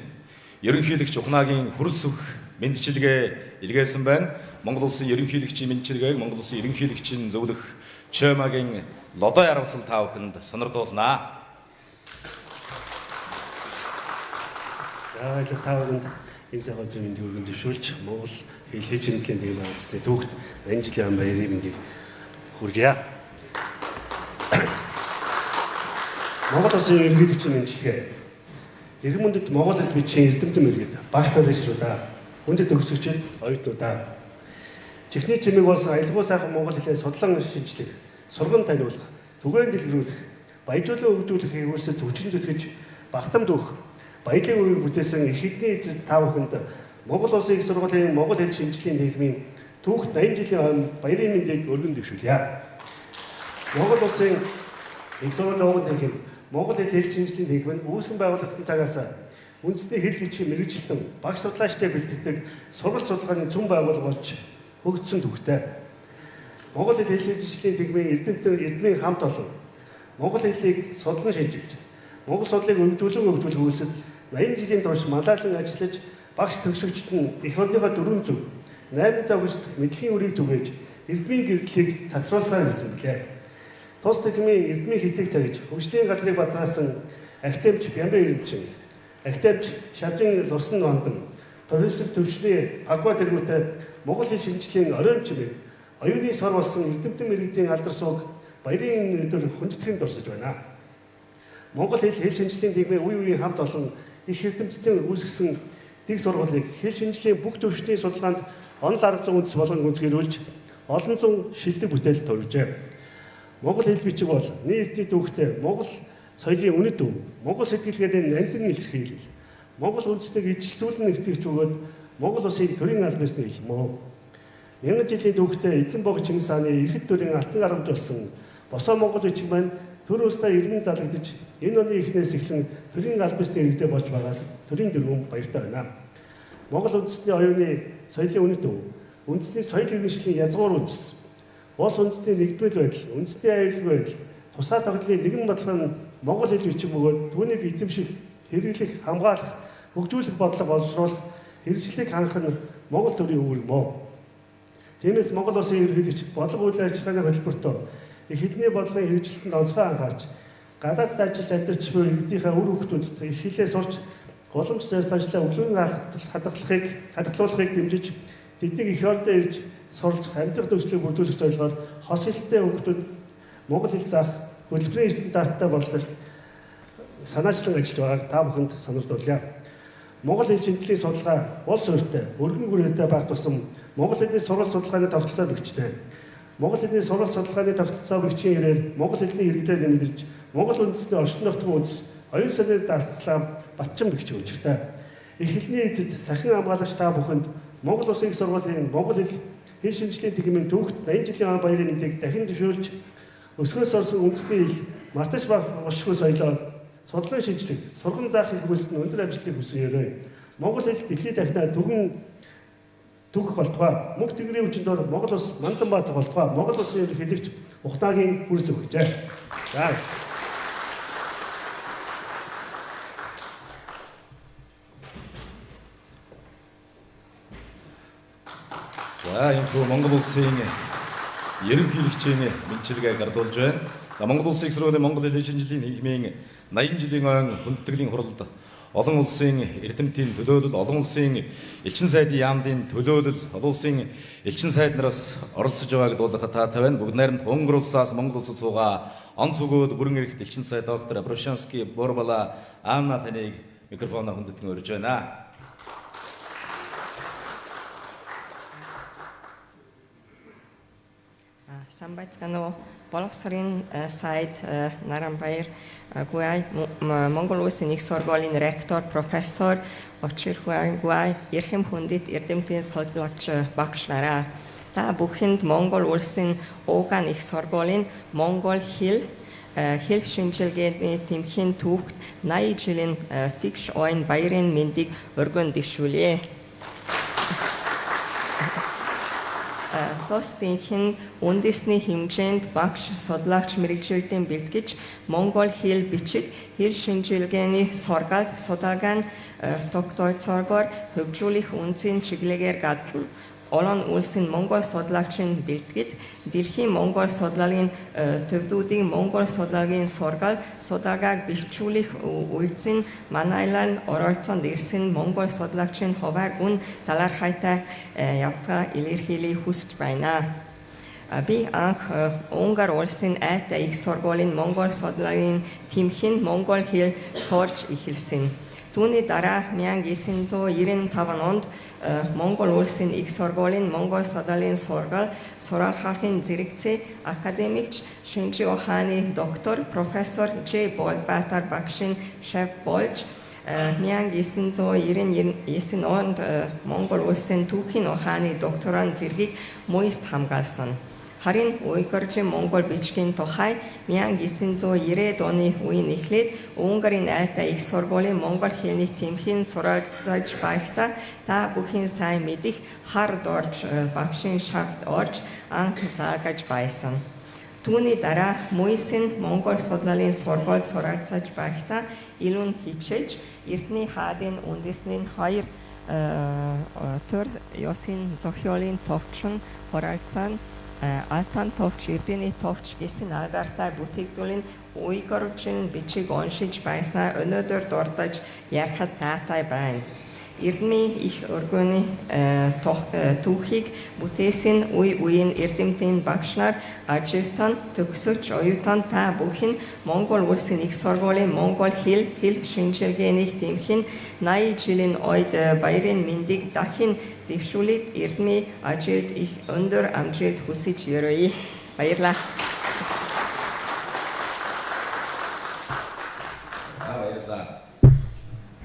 Speaker 2: ерөнхийлөгч Ухнаагийн хүрэл сүх мэндчилгээ илгээсэн байна. Монгол Улсын ерөнхийлөгчийн мэндчилгээг Монгол Улсын ерөнхийлөгчийн зөвлөх Чоймагийн Лодой Аравсал та бүхэнд сонирдуулнаа.
Speaker 3: За баярлалаа, та бүхэнд энэ сайхан өдрийн мэндийг өргөн дэвшүүлж Монгол хэл шинжилгээний тэнхимийн байгууллагын түүхт 80 жилийн баярын мэндийг хүргье. Монгол Улсын ерөнхийлөгчийн мэндчилгээ. Эрхэм хүндэт Монгол хэл бичгийн эрдэмтэн мэргэд багш профессорудаа, хүндэт төгсөгчид, оюутнуудаа. Чихний чимэг болсон аялгау сайхан монгол хэлээ судлан шинжлэх, сурган таниулах, түгээн дэлгэрүүлэх, баяжуулан хөгжүүлэх үйлсэд хүчин зүтгэж багтамд өгөх баялаг үеийг бүтээсэн их эдний эзэд та бүхэнд Монгол Улсын их сургуулийн Монгол хэл шинжилгээний тэнхимийн түүхт 80 жилийн хойно баярын мэндийг өргөн дэвшүүлье. Монгол Улсын их сургуулийн уган тэнхим Монгол хэл шинжилгээний тэнхим нь үүсгэн байгуулагдсан цагаас үндэсний хэл бичгийн мэргэжилтэн багш судлаачдыг бэлтгэдэг сургалт судалгааны цөм байгууллага болж хөгжсөн түүхтэй. Монгол хэл шинжилгээний тэнхимийн эрдэмтэн эрдмийн хамт олон монгол хэлийг судлан шинжилж, монгол судлалыг өргөжүүлэн хөгжүүлэх үйлсэд 80 жилийн турш малайлан ажиллаж багш төгсөгчд нь эх орныхоо 4 зүг 8 зав хүчит мэдлэгийн үрийг түгээж эрдмийн гэрдлийг цацруулсаар гэсэн билээ. Тус төхмийн эрдмийн хэтийг цагж хөгжлийн газрыг базаасан академич Бямбэ Ирэмчин, академич Шавжин Лусан Нондан, профессор төвшний Пагва тэргүүтэй Монгол хэл шинжилгээний оройн чимэг оюуны сор болсон эрдэмтэн мэргэдийн алдар сууг баярын өдөр хүндэтгэн дурсаж байна. Монгол хэл шинжилгээний тэнхимийн үе үеийн хамт олон их эрдэмтдийн үүсгэсэн дэг сургуулийг хэл шинжилгээний бүх төвшний судалгаанд онол 1000 үндэс болгон гүнзгийрүүлж олон зуун шилдэг бүтээл төржээ. Монгол хэл бичиг бол нийт эрдний түүхтэй Монгол соёлын үнэт төв, Монгол сэтгэлгээний нандин илэрхийлэл, Монгол үндэснийг ижилсүүлэн нэгтгэж бөгөөд Монгол улсын төрийн аль биесны хэл мөн. Мянган жилийн түүхтэй эзэн бог Чингис хааны эрхэт төрийн алтан харамж болсон босоо монгол бичиг маань төр улсдаа иргэн залагдаж энэ оны эхнээс эхлэн төрийн аль биесны иргэдээ болж байгаа төрийн дөрвөн баяртай байна. Монгол үндэсний оюуны соёлын үнэт төв, үндэсний соёл иргэншлийн язгуур үндэс, улс үндэсний нэгдмэл байдал, үндэсний аюулгүй байдал, тусгаар тогтлын нэгэн бодлого нь монгол хэл бичиг бөгөөд түүнийг эзэмших, хэрэглэх, хамгаалах, хөгжүүлэх бодлого боловсруулах, хэрэгжлийг хангах нь Монгол төрийн үүрэг мөө. Тиймээс Монгол улсын ерөнхийлөгч бодлого үйл ажиллагааны хөтөлбөртөө их хэлний бодлогын хэрэгжилтэнд онцгой анхаарч, гадаадд ажиллаж амьдарч буй иргэдийнхээ үр хүүхдүүдэд их хэлээ сурч уламж цаашлаа өглөөний хадгалуулахыг дэмжиж, тэднийг эх орондоо ирж суралцах, амьдрах нөхцөлийг бүрдүүлэх зорилгоор хос хэлтэй хүүхдүүд монгол хэл заах хөтөлбөрийн стандарттай болгох санаачлан ажиллаж байгааг та бүхэнд сонирдуулъя. Монгол хэл шинжилгээний судалгаа улс өртөө өргөн хүрээтэй байх тусам монгол хэлний сургалт судалгааны тогтолцоо бэхжлээ. Монгол хэлний сургалт судалгааны тогтолцоо бэхжийн хэрээр монгол хэлний хэрэглээ нэмэгдэж, монгол үндэсний орчин нутгийн үндэс оюун санааны даатгалаа батчин бэхжих учиртай. Их хэлний эзэд сахин хамгаалагч та бүхэнд Монгол Улсын их сургуулийн Монгол хэл шинжилгээний тэнхимийн түүхт 80 жилийн он баярын мэндийг дахин дэвшүүлж, өсгөөс орсон үндэсний хэл мартаж бошгүй соёлоо судлан шинжлэх, сурган заах их үйлсэд өндөр амжилтыг хүсэн өрөө. Монгол хэл дэлхийд дахнаа түгэн түгэх болтугай. Мөнх тэнгэрийн хүчин дор Монгол улс Мандан баатар болтугай. Монгол улсын ерөнхийлөгч Ухнаагийн хүрс өгчээ. За.
Speaker 2: За энэхүү Монгол Улсын ерөнхийлөгчийн мэндчилгээ гардуулж байна. За Монгол Улсын их сургуулийн Монгол хэл шинжилгээний нийгмийн 80 жилийн ойн хүндэтгэлийн хуралд олон улсын эрдэмтдийн төлөөлөл, олон улсын элчин сайдын яамдын төлөөлөл, олон улсын элчин сайд нараас оролцож байгааг дуулгахад таатай байна. Бүгд найрамдах Унгар улсаас Монгол улсад суугаа онц өгөөд бүрэн эрхт элчин сайд доктор Абрушанский Борбала Анна таныг микрофоноо хүндэтгэн урьж байна.
Speaker 6: Сайн байцгаана уу? Боловсрын сайд Наранбаяр Гуай, Монгол Улсын их сургуулийн ректор, профессор Очир Гуай, эрхэм хүндэт эрдэмтдийн судлаач багш нараа. Та бүхэнд Монгол Улсын Уган их сургуулийн монгол хэл шинжилгээний тэмхийн түүхт 80 жилийн тэгш ойн баярын мэндийг өргөн дэвшүүлье. Тус тэнхэн үндэсний хэмжээнд багш, судлаач мэргэжилтэн бэлтгэж монгол хэл бичиг, хэл шинжилгээний сургалт, судалгаан тогтолцоогоор хөгжүүлэх үндсэн чиглэлээр гадна олон улсын монгол судлаачийн бэлтгэж дэлхийн монгол судлалын төвдүүдийн монгол судлалын сургалт, судалгааг бэхжүүлэх үйлцэн манайлан оролцоонд ирсэн монгол судлаачийн хуваар үн талархайтай явцгаа илэрхийлэх хүсэж байна. Би анх Унгар улсын Альтай их сургуулийн монгол судлалын тэмхэн монгол хэл сурч эхэлсэн. Түүний дараа 1995 онд Монгол улсын их сургуулийн монгол судлалын сургаал суралхахын зэрэгцээ академикч шинжийн ухааны доктор профессор Ж. Болбаатар багшийн шеф болж 1999 онд Монгол улсын түүхийн ухааны докторан зэргийг муист хамгаалсан. Харин уйгурчин монгол бичгийн тухай 1990-ад оны үеийн эхлээд Унгарын Альтай их сургуулийн монгол хэлний тэмхийн суралцаж байхдаа та бүхэн сайн мэдих хар дорж багшийн шавд орж анх заагаж байсан. Түүний дараа Муисын монгол судлалын сургуульд суралцаж байхдаа илүү хичээж Эрдэнэ хаадын үндэсний хоёр төр ёсын зохиолын товчхон хураалцсан Алтан товч, Эрдэнэ товч гэсэн алдартай бүтээгдэхүүний уйгурчин бичиг уншиж байснаа өнөөдөр дурдаж ярихад таатай байна. Эрдэмийн их өргөний түүхийг бүтээсэн үе үеийн эрдэмтэн багш нар, ажилтан, төгсөгч, оюутан та бүхэн Монгол улсын их сургуулийн монгол хэл, хэл шинжилгээний тэмхэн 80 жилийн ойд баярын мэндийг дахин дэвшүүлээд эрдэмийн ажилд их өндөр амжилт хүсэж өрөөе. Баярлалаа.
Speaker 2: Баярлалаа.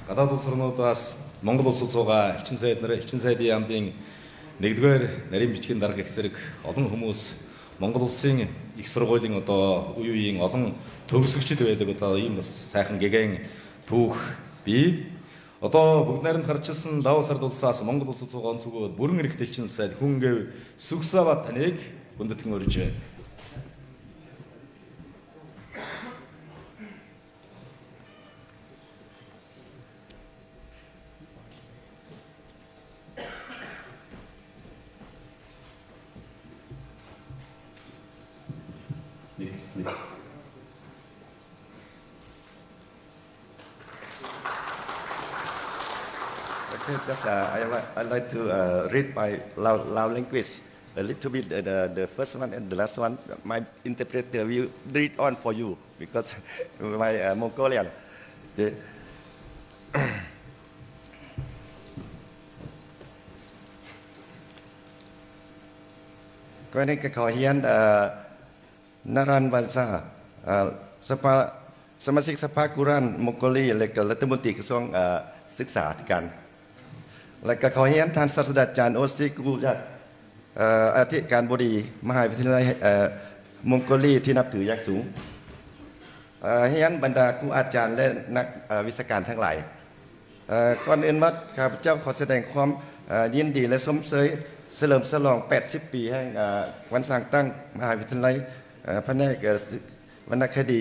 Speaker 2: Гадаад улс орнуудаас Монгол улс суугаа элчин сайд нар, элчин сайдын яамдын нэгдүгээр нарийн бичгийн дарга их зэрэг олон хүмүүс Монгол улсын их сургуулийн одоо үе үеийн олон төгсөгчд байдаг одоо ийм бас сайхан гэгээн түүх бий. Одоо бүгд найрамд харчилсан Лаос ард улсаас Монгол улс суугаа онцгой бүрэн эрхт элчин сайд Хүнгэв Сүгсават таныг хүндэтгэн урьж байна.
Speaker 7: Okay, just I'd like to read my Lao language a little bit. The first one and the last one, my interpreter will read on for you because my Mongolian. The ก็นี่ก็ขอเฮียนนรันวันซาสภาสมาชิกสภากุรานมองโกลีและก็รัฐมนตรีกระทรวงศึกษาธิการและก็ขอเฮียนท่านศาสตราจารย์โอซิกุจากอธิการบดีมหาวิทยาลัยมองโกลีที่นับถืออย่างสูงเฮียนบรรดาครูอาจารย์และนักวิชาการทั้งหลายก่อนอื่นวัดข้าพเจ้าขอแสดงความยินดีและสมเสยเฉลิมฉลอง 80 ปีแห่งวันสร้างตั้งมหาวิทยาลัยแผนกวรรณคดี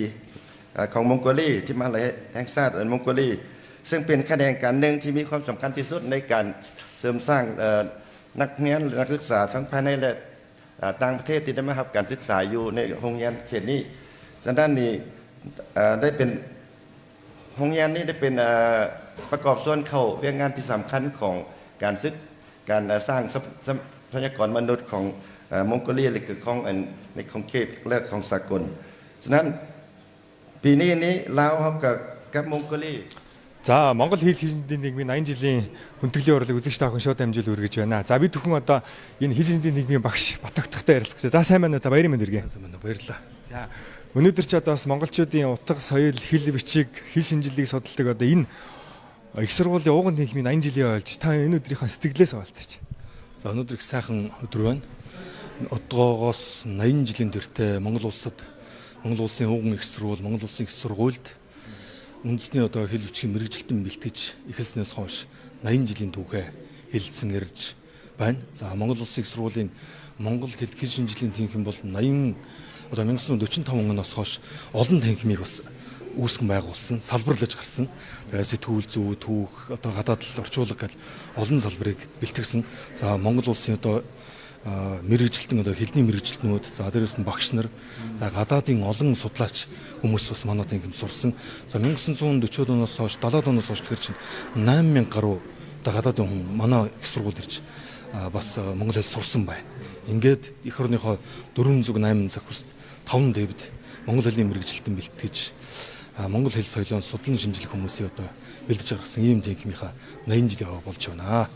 Speaker 7: ของมองโกลีที่มหาวิทยาลัยแห่งชาติมองโกลีซึ่งเป็นแขนงการหนึ่งที่มีความสำคัญที่สุดในการเสริมสร้างนักเรียนนักศึกษาทั้งภายในและต่างประเทศที่ได้มารับการศึกษาอยู่ในโรงเรียนเขตนี้ฉะนั้นนี้ได้เป็นโรงเรียนนี้ได้เป็นประกอบส่วนเข้าเรื่องงานที่สำคัญของการศึกการสร้างทรัพยากรมนุษย์ของมองโกเลียและของในของเขตและของสากลฉะนั้นปีนี้นี้ลาวกับมองโกเลีย
Speaker 1: За Монгол хэл шинжлэлийн нийгмийн 80 жилийн хүндэтгэлийн урлаг үзэгч та бүхэн шууд амжил үргэж байна. За бид бүхэн одоо энэ хэл шинжлэлийн нийгмийн багш Батогтохтой ярилцах гэж. За сайн байна уу та, баярын мэнд үргээ.
Speaker 8: Сайн байна уу, баярлалаа.
Speaker 1: За өнөөдөр ч одоо бас монголчуудын утга, соёл, хэл бичиг, хэл шинжилгээг судалдаг одоо энэ их сургуулийн ууган нийгмийн 80 жилийн ойлж та энэ өдрийнхөө сэтгэлээс хаваалцаач.
Speaker 8: За өнөөдөр их сайхан өдөр байна. Одоогоос 80 жилийн дэртээ Монгол улсад Монгол улсын ууган их сургууль, Монгол улсын их сургуульд үндэсний одоо хэл бичгийн мэргэжилтэн бэлтгэж эхэлснээс хойш 80 жилийн түүхээ хэлэлцэн ирж байна. За Монгол Улсын их сургуулийн монгол хэл хэл шинжилгээний тэнхим бол 80 одоо 1945 оноос хойш олон тэнхимийг бас үүсгэн байгуулсан, салбарлаж гарсан. Тэгээ сэтгүүл зүй, түүх, одоо гадаад орчуулга гэл олон салбарыг бэлтгэсэн. За Монгол улсын одоо мэргэжилтэн одоо хэлний мэргэжилтнүүд, за дээрээс нь багш нар, за гадаадын олон судлаач хүмүүс бас манай тэнхимд сурсан. За 1940 оноос хойш 70 оноос хойш гэхэр чинь 8000 гаруй одоо гадаадын хүн манай их сургуульд ирж бас монгол хэл сурсан байна. Ингээд эх орныхоо 408 зохирст 5 дэвд монгол хэлний мэргэжилтэн бэлтгэж монгол хэл соёлоо судлан шинжлэх хүмүүсийг одоо бэлдэж гаргасан ийм тэнхимийнхаа 80 жилийн болж байна.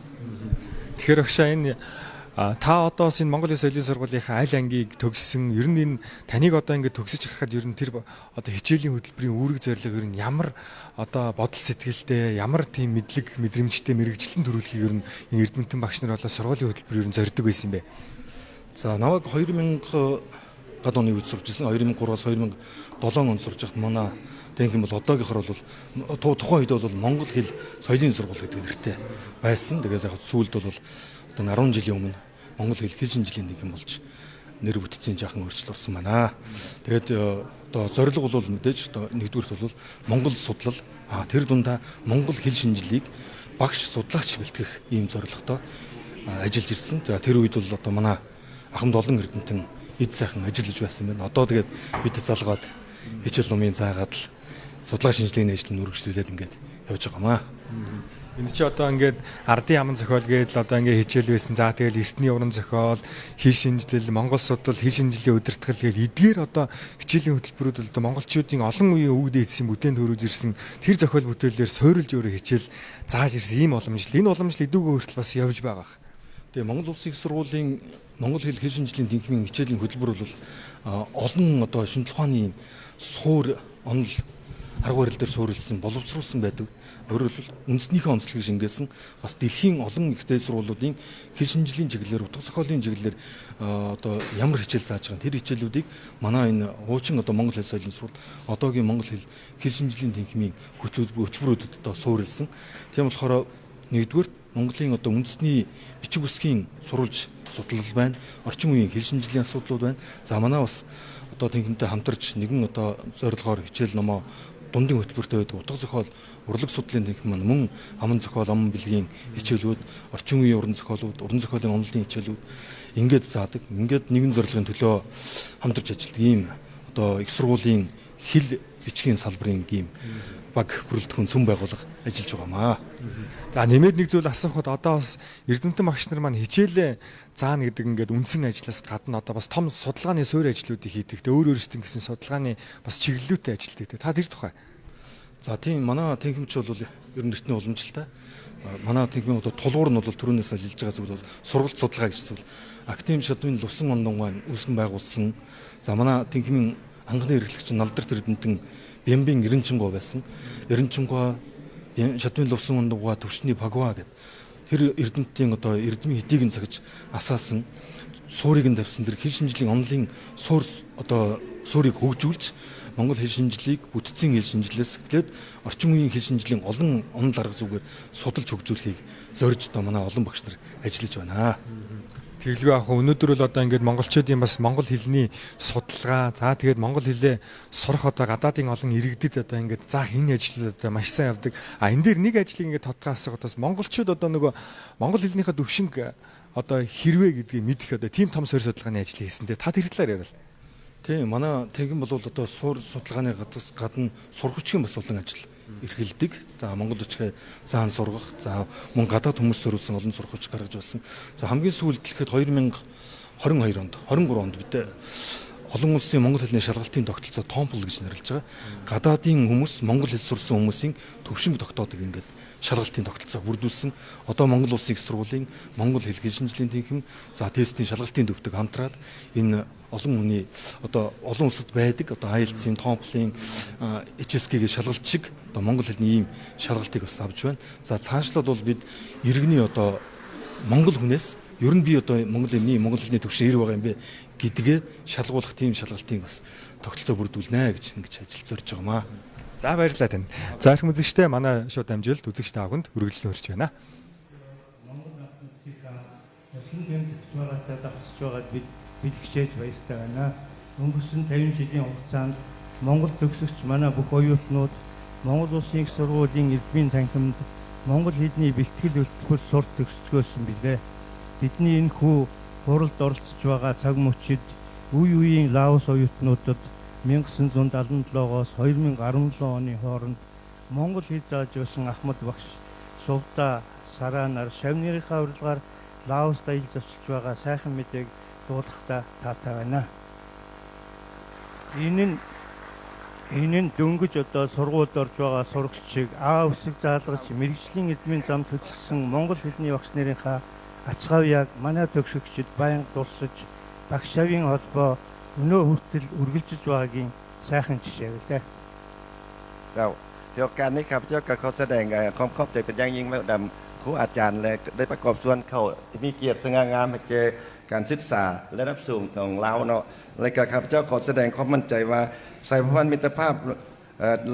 Speaker 1: Тэгэхээр багшаа энэ та одоос энэ Монгол Хэл соёлын сургуулийнхаа аль ангийг төгссөн, ер нь энэ таныг одоо ингээд төгсөж гарахад ер нь тэр одоо хичээлийн хөтөлбөрийн үүрэг зорилго ер нь ямар одоо бодол сэтгэлтэй, ямар тийм мэдлэг мэдрэмжтэй мэргэжилтэн төрүүлэхийг ер нь энэ эрдэмтэн багш нар болоо сургуулийн хөтөлбөр ер нь зорддог байсан юм бэ?
Speaker 8: За намайг 2000 гад оны үед сурч ирсэн. 2003-аас 2007 онд сурч байхад манай тэнхим бол одоогийнхор бол тухайн үед бол Монгол хэл соёлын сургууль гэдэг нэртэй байсан. Тэгээс яг сүүлд бол одоо 10 жилийн өмнө монгол хэл хэл шинжилгээний нэгэн болж нэр бүтцийн жаахан өөрчлөлт орсон байна. Тэгээд одоо зорилго бол мэдээж одоо нэгдүгüрт бол монгол судлал, тэр дундаа монгол хэл шинжилгээг багш судлаач бэлтгэх ийм зорилготой ажиллаж ирсэн. За тэр үед бол одоо манай ахмад олон эрдэмтэн эд сайхан ажиллаж байсан байна. Одоо тэгээд бид залгаад хичээл номын заагаад л судлаа шинжилгээний ажил нь үргэлжлүүлээд ингээд явж байгаа маа.
Speaker 1: Энэ чи одоо ингээд ардын аман зохиол гээд л одоо ингээд хичээл байсан. За тэгэл эртний уран зохиол, хэл шинжилэл, монгол судлал, хэл шинжилгээний удирдгал гээл эдгээр одоо хичээлийн хөтөлбөрүүд одоо монголчуудын олон үеийн өвөг дээдсийн бүтээн төрүүлж ирсэн тэр зохиол бүтээлээр суурилж өөрөө хичээл зааж ирсэн ийм уламжлал. Энэ уламжлал эдүүгээ хүртэл бас явж байгаа.
Speaker 8: Тэгээ Монгол Улсын их сургуулийн монгол хэл хэл шинжилгээний тэнхимийн хичээлийн хөтөлбөр бол олон одоо шинжлэх ухааны суур онол арга барил дээр суурилсан, боловсруулсан байдаг. Өөрөөр хэлбэл үндэснийхээ онцлогийг шингээсэн бас дэлхийн олон их дээд сургуулиудын хэл шинжилгээний чиглэлээр, утга зохиолын чиглэлээр одоо ямар хичээл зааж байгаа тэр хичээлүүдийг манай энэ хуучин одоо монгол хэл соёлын сургууль одоогийн монгол хэл хэл шинжилгээний тэнхимийн хөтөлбөрүүдэд одоо суурилсан. Тийм болохоор нэгдүгээр Монголын одоо үндэсний бичиг үсгийн сурвалж судлал байна. Орчин үеийн хэл шинжилгээний асуудлууд байна. За манай бас одоо тэнхимтэй хамтарч нэгэн одоо зорилгоор хичээл номоо дундын хөтөлбөртэй байдаг утга зохиол, урлаг судлалын тэнхим маань мөн аман зохиол, аман бэлгийн хичээлүүд, орчин үеийн уран зохиолууд, уран зохиолын онолын хичээлүүд ингээд заадаг. Ингээд нэгэн зорилгын төлөө хамтарч ажилладаг ийм одоо их сургуулийн хэл бичгийн салбарын ийм баг бүрэлдэхүүн цөм байгууллага ажиллаж байгаамаа.
Speaker 1: За нэмээд нэг зүйл асуухад одоо бас эрдэмтэн багш нар маань хичээлээ заана гэдэг ингээд үндсэн ажлаас гадна одоо бас том судалгааны суурь ажлуудыг хийдэг. Тэ өөр өөрсдөө гэсэн судалгааны бас чиглэлүүтэй ажилладаг. Та тэр тухай.
Speaker 8: За тийм манай тэнхимч бол ер нь эртний уламжлалтай. Манай тэнхимийн одоо тулгуур нь бол түрүүнээс ажиллаж байгаа зүйл бол сургалт судалгаа гэж зүйл. Академи шадмын Лувсан ондонгой үүсгэн байгуулсан. За манай тэнхимийн анхны эрхлэгч Налдарт эрдэмтэн Бямбын Эренчингоо байсан. Эренчингоо шадмын Лувсан ондонгой төвшний Пагва гэдэг тэр эрдэмтдийн одоо эрдмийн хэдийг нь цагж асаасан суурийг нь тавьсан тэр хэл шинжилгээний онолын суур одоо суурийг хөгжүүлж монгол хэл шинжилгээг бүтцийн хэл шинжилээс эхлээд орчин үеийн хэл шинжилгээний олон онол арга зүгээр судалж хөгжүүлэхийг зорж одоо манай олон багш нар ажиллаж байна.
Speaker 1: Тэгэлгүй яг өнөөдөр бол одоо ингээд монголчуудын бас монгол хэлний судалгаа, за тэгээд монгол хэлээ сурах одоо гадаадын олон иргэдэд одоо ингээд заах энэ ажлууд одоо маш сайн явдаг. А энэ дээр нэг ажлыг ингээд тодгоо асуухад бас монголчууд одоо нөгөө монгол хэлнийхээ төвшинг одоо хэрвээ гэдгийг мэдэх одоо тийм том суурь судалгааны ажлыг хийсэн те. Та тэр талаар яриа.
Speaker 8: Тийм манай тэнхим бол одоо суурь судалгааны газраас гадна сурах хүчгийн бас олон ажил эрхэлдэг. За монгол хүчгээ заан сургах, за мөн гадаад хүмүүс зориулсан олон сурах хүч гаргаж байсан. За хамгийн сүүлд хэлэхэд 2022 онд, 23 онд бид олон улсын монгол хэлний шалгалтын тогтолцоо TOEFL гэж нэрлэж байгаа. Гадаадын хүмүүс, монгол хэл сурсан хүмүүсийн төвшинг тогтоодог ингээд шалгалтын тогтолцоо бүрдүүлсэн. Одоо Монгол Улсын их сургуулийн монгол хэл шинжилгээний тэнхим за тестийн шалгалтын төвдөг хамтраад энэ олон хүний одоо олон улсад байдаг одоо IELTS-ийн, TOEFL-ийн, HSK-ийн шалгалт шиг одоо монгол хэлний ийм шалгалтыг бас авч байна. За цаашлаад бол бид иргэний одоо монгол хүнээс ер нь би одоо монгол хэлний монгол хэлний төвшин ирэх байгаа юм бэ гэдгээ шалгуулах тийм шалгалтын бас тогтолцоо бүрдүүлнэ гэж ингэж ажил зорж байгаамаа.
Speaker 1: За баярлалаа танд. За эрхэм үзэгчдээ манай шууд амжилт үзэгч та бүхэнд үргэлжлэн хүрч байна.
Speaker 3: Монгол наадмын
Speaker 9: Эрдэнэ тэмдэглэж байгаатай давтсаж байгаад бид бэлгшээж баяртай байна. Өнгөрсөн 50 жилийн хугацаанд Монгол төгсөгч манай бүх оюутнууд Монгол Улсын их сургуулийн эрдмийн танхимд монгол хэлний бэлтгэл хөтөлбөр сур төгсцгөөсөн билээ. Бидний энэхүү хуралд оролцож байгаа цаг мөчид үе үеийн Лаос оюутнуудад 1977-оос 2017 оны хооронд монгол хэл зааж байсан Ахмад багш Сувда Сараа нар шавнырынхаа урилгаар Лаост аялж очиж байгаа сайхан мэдээг дуулахдаа таатай байна. Энэ нь дөнгөж одоо сургуульд орж байгаа сурагчийг аа үсэг заалгаж мэргэжлийн эдмийн замд хөтлсөн монгол хэлний багш нарынхаа ач гавьяаг манай төгсөгчид байнга дурсаж багш шавын холбоо өнөө хүртэл үргэлжиж байгаагийн сайхан жишээ билээ.
Speaker 7: เจ้าถือโอกาสนี้ครับเจ้าก็ขอแสดงความขอบใจเป็นอย่างยิ่งและนำครูอาจารย์และได้ประกอบส่วนเข้าที่มีเกียรติสง่างามให้แก่การศึกษาระดับสูงของลาวเนาะและก็ครับเจ้าขอแสดงความมั่นใจว่าสายพันธ์มิตรภาพ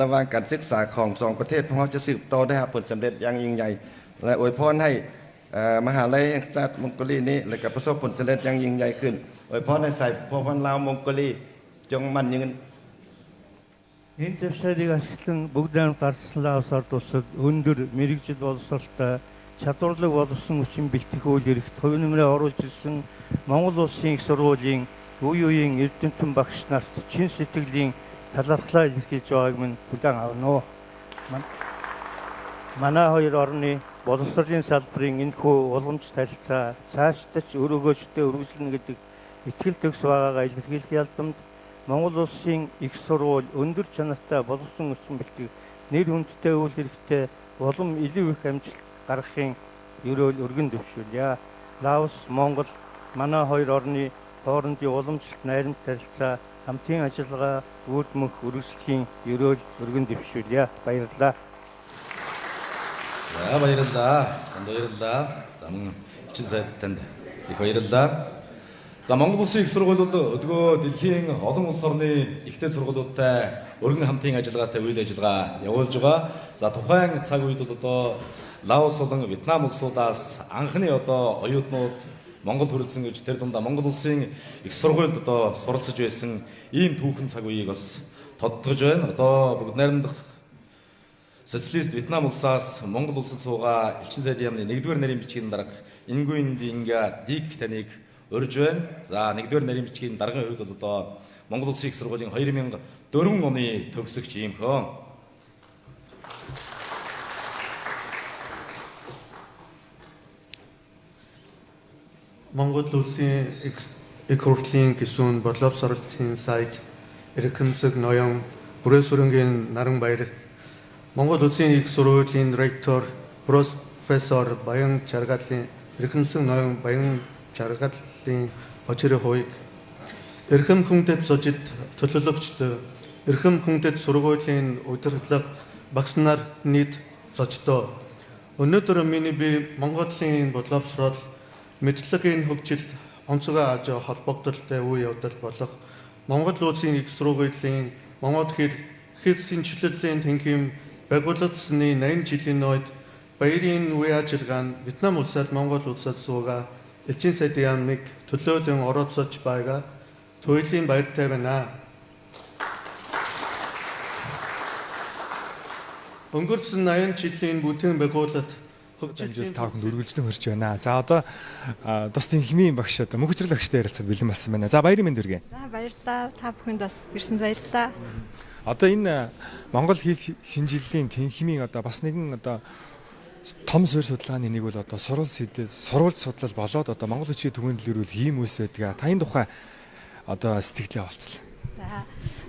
Speaker 7: ระหว่างการศึกษาของสองประเทศพวกเราจะสืบต่อได้รับผลสำเร็จอย่างยิ่งใหญ่และอวยพรให้มหาลัยแห่งชาติมองโกลีนี้และก็ประสบผลสำเร็จอย่างยิ่งใหญ่ขึ้นอวยพรให้สายพันธ์ลาวมองโกลีจงมั่นยืน
Speaker 9: Энэ завшаалыг ашиглан бүгд найрамд гарсан Лаос ард улсад өндөр мэргэжил боловсролтой чадварлаг боловсон хүчин бэлтгэх үйл хэрэгт хувь нэмрээ оруулж ирсэн Монгол Улсын их сургуулийн үе үеийн эрдэмтэн багш нарт чин сэтгэлийн талархлаа илэрхийлж байгааг минь хүлээн авна уу. Манай хоёр орны боловсролын салбарын энэхүү уламж танилцаа цаашдаа ч өрөөгөөчтэй үргэлжлэнэ гэдэг итгэл төгс байгаагаа илэрхийлэх ялдамд Монгол Улсын их сургууль өндөр чанартай боловсон хүчин бэлтгэх нэр хүндтэй үйл хэрэгтээ улам илүү их амжилт гаргахын ерөөл өргөн дэвшүүлье. Лаос, Монгол манай хоёр орны хоорондын уламжлалт найрамд танилцаа хамтын ажиллагаа үр мөнх үргэлжлэхийн ерөөл өргөн дэвшүүлье. Баярлалаа.
Speaker 2: За баярлалаа. Танд баярлалаа. За мөн элчин сайд танд их баярлалаа. За Монгол Улсын их сургууль бол өдгөө дэлхийн олон улс орны ихтэй сургуулиудтай өргөн хамтын ажиллагаатай үйл ажиллагаа явуулж байгаа. За тухайн цаг үед бол одоо Лаос болон Вьетнам улсуудаас анхны одоо оюутнууд Монгол хүрэлцэн гэж тэр дундаа Монгол Улсын их сургуульд одоо суралцж байсан ийм түүхэн цаг үеийг бас тодтогч байна. Одоо бүгд найрамдах социалист Вьетнам улсаас Монгол улсад суугаа элчин сайдын яамны 1-р нарийн бичгийн дарга Ингуин Динга Дик таныг урьж байна. За 1-р нарийн бичгийн даргын хувьд бол одоо Монгол Улсын их сургуулийн 2004 оны төгсөгч иймхэн.
Speaker 10: Монгол Улсын их хурлын гишүүн боловсролын сайд Эрхэмсэг ноён Бүрээсүрэнгийн Наранбаяр Монгол Улсын их сургуулийн ректор профессор Баян Жаргалын Эрхэмсэг ноён Баян Жаргалын очир хувийг эрхэм хүндэт сожид төлөөлөгчд эрхэм хүндэт сургуулийн удирдлага багш нар нийт сождоо. Өнөөдөр миний би Монголын боловсрол мэдлэгийн хөгжил онцгой аж холбогдолтой үе явдал болох Монгол Улсын их сургуулийн монгол хэл хэл шинэчлэлийн танхим байгуулагдсаны 80 жилийн үед баярын үе ажиллагаа нь Вьетнам улсад Монгол улсад суугаа элчин сайдын яамныг төлөөлөн оролцож байгаа туйлын баяртай байна. Өнгөрсөн 80 жилийн бүтээн байгуулалт
Speaker 1: хөгжил та бүхэнд үргэлжлэн хөрж байна. За одоо тус тэнхимийн багш одоо мөнхөжрөл багштай ярилцаад бэлэн болсон байна. За баярын мэнд хүргэе.
Speaker 11: За баярлалаа. Та бүхэнд бас ирсэнд баярлалаа.
Speaker 1: Одоо энэ Монгол хэл шинжиллийн тэнхимийн одоо бас нэгэн одоо том суурь судалгааны нэг бол одоо сурвалж сэдв, сурвалж судлал болоод одоо монгол хүчийн түгээн дэлгэрүүл ийм үйлс байдаг. Та энэ тухай одоо сэтгэлээ олцлаа.
Speaker 11: За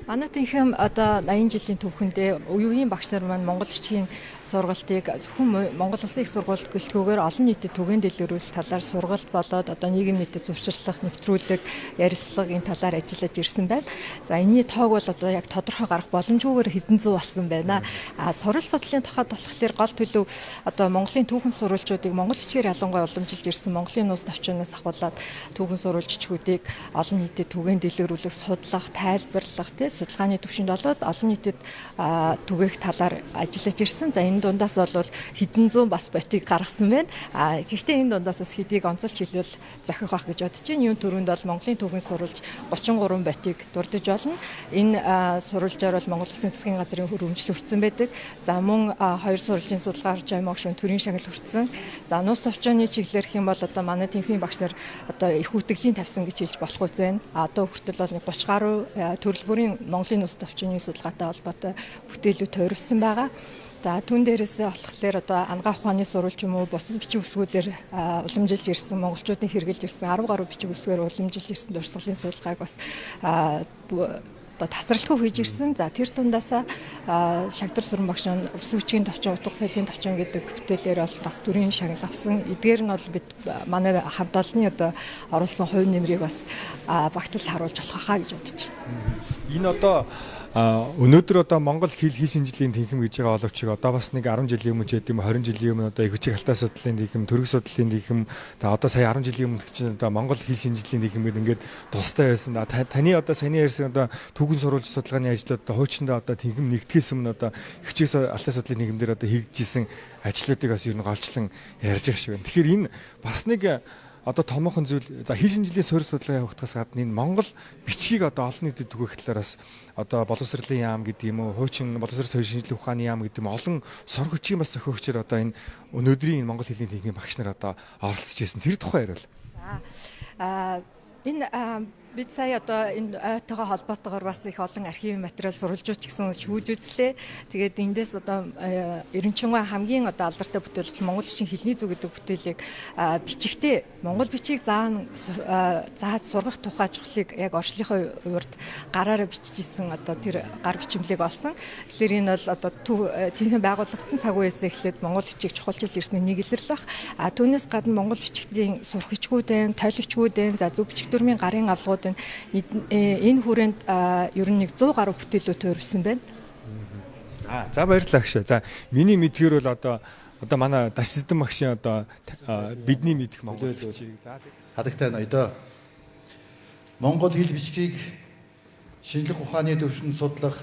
Speaker 11: манай тэнхим одоо 80 жилийн түүхэндээ үеийн багш нар маань монгол бичгийн сургалтыг зөвхөн Монгол Улсын их сургуульд гэлтгүйгээр олон нийтэд түгээн дэлгэрүүлэх талаар сургалт болоод одоо нийгэм нийтэд сурталчлах, нэвтрүүлэг, ярилцлага энэ талаар ажиллаж ирсэн байна. За энэний тоог бол одоо яг тодорхой гарах боломжгүйгээр хэдэн зуун болсон байна. А сурал судлалын тухайд болохоор гол төлөв одоо Монголын түүхэн сурвалжуудыг монгол бичгээр ялангуяа уламжилж ирсэн Монголын нууц товчноос ахуулаад түүхэн сурвалж бичгүүдийг олон нийтэд түгээн дэлгэрүүлэх, судлах, тайлбарлах, тий судалгааны түвшинд болоод олон нийтэд түгээх талаар ажиллаж ирсэн. За энэ дундаас бол хэдэн зуун бас ботыг гаргасан байна. Гэхдээ энэ дундаас бас хэдийг онцолж хэлбэл зохих байх гэж бодож байна. Юун түрүүнд бол Монголын түүхэн сурвалж 33 ботыг дурдж болно. Энэ сурвалжаар бол Монгол Улсын засгийн газрын хөрөмжл хүртсэн байдаг. За мөн хоёр сурвалжийн судалгаар Жоймог шүн төрийн шагнал хүртсэн. За нууц товчооны чиглэлээр гэх юм бол одоо манай тэнхимийн багш нар одоо их үтгэлийн тавьсан гэж хэлж болох үз байна. Одоо хүртэл бол 30 гаруй төрөл бүрийн Монголын нууц товчооны судалгаатай холбоотой бүтээлүүд тойруулсан байгаа. За түн дээрээсээ болохоор одоо ангаа ухааны сурвалж юм уу бусад бичиг үсгүүдээр уламжилж ирсэн монголчуудын хэрэгжилж ирсэн 10 гаруй бичиг үсгээр уламжилж ирсэн дурсгалын судалгааг бас одоо тасралтгүй хийж ирсэн. За тэр тундаасаа Шагдар Сүрэн багш нь өсвөчгийн товчон, утга соёлын товчон гэдэг бүтээлээр бол бас төрийн шагнал авсан. Эдгээр нь бол бид манай хамт олонны одоо оруулсан хувь нэмрийг бас багцлж харуулж болох хаа гэж бодож байна.
Speaker 1: Энэ одоо өнөөдөр одоо Монгол хэл хэл шинжилгээний тэнхим гэж байгаа боловч одоо бас нэг 10 жилийн өмнө ч гэдэм 20 жилийн өмнө одоо их хүчиг алтай судлалын тэнхим, төрөг судлалын тэнхим, за одоо сая 10 жилийн өмнө чинь одоо Монгол хэл шинжилгээний тэнхим гэдэг ингээд тустай байсан. Таны одоо саяны ярьсан одоо түүхэн сурвалж судалгааны ажлууд одоо хуучиндаа одоо тэнхим нэгтгэхээс өмнө одоо их хүчиг алтай судлалын тэнхим дээр одоо хийгдэж ажлуудыг бас ер нь голчлон ярьж байгаа шиг байна. Тэгэхээр энэ бас нэг одоо томоохон зүйл за хэл шинжилгээний суурь судалгаа явагдахаас гадна энэ Монгол бичгийг одоо олон нийтэд түгээх талаар бас одоо боловсролын яам гэдэг юм уу, хуучин боловсрол соёл шинжилгээ ухааны яам гэдэг юм олон сор хүчийн бас зохиогчор одоо энэ өнөөдрийн энэ Монгол хэлний тэнхимийн багш нар одоо оролцож байсан. Тэр тухай яриул.
Speaker 11: За энэ бид сая одоо энэ ойтойгоо холбоотойгоор бас их олон архивын материал сурвалжууч гэсэн шүүж үзлээ. Тэгээд эндээс одоо Эренчингуй хамгийн одоо алдартай бүтээл Монгол бичгийн хэлний зүг гэдэг бүтээлийг бичигтээ Монгол бичгийг зааж сургах тухай чухлыг яг орчлынхоо урд гараараа бичижсэн одоо тэр гар бичмлийг олсон. Тэгэхээр энэ бол одоо тэнхэн байгуулагдсан цаг үеэс эхлээд Монгол бичгийг чухалчилж ирсний нэг илэрлэх. А түүнээс гадна Монгол бичгийн сурах бичгүүд байна, тойл бичгүүд байна, за зөв бичиг дүрмийн гарын авлагууд энэ хүрээнд ер нь 100 гаруй бүтээлүүд тойруулсан байна.
Speaker 1: За баярлалаа агш. За миний мэдгээр бол одоо манай Дашсэдэн багшийн одоо бидний мэдэх Монгол бичгийг за
Speaker 12: хадагтай ноёдоо. Монгол хэл бичгийг шинжлэх ухааны төвшөнд судлах,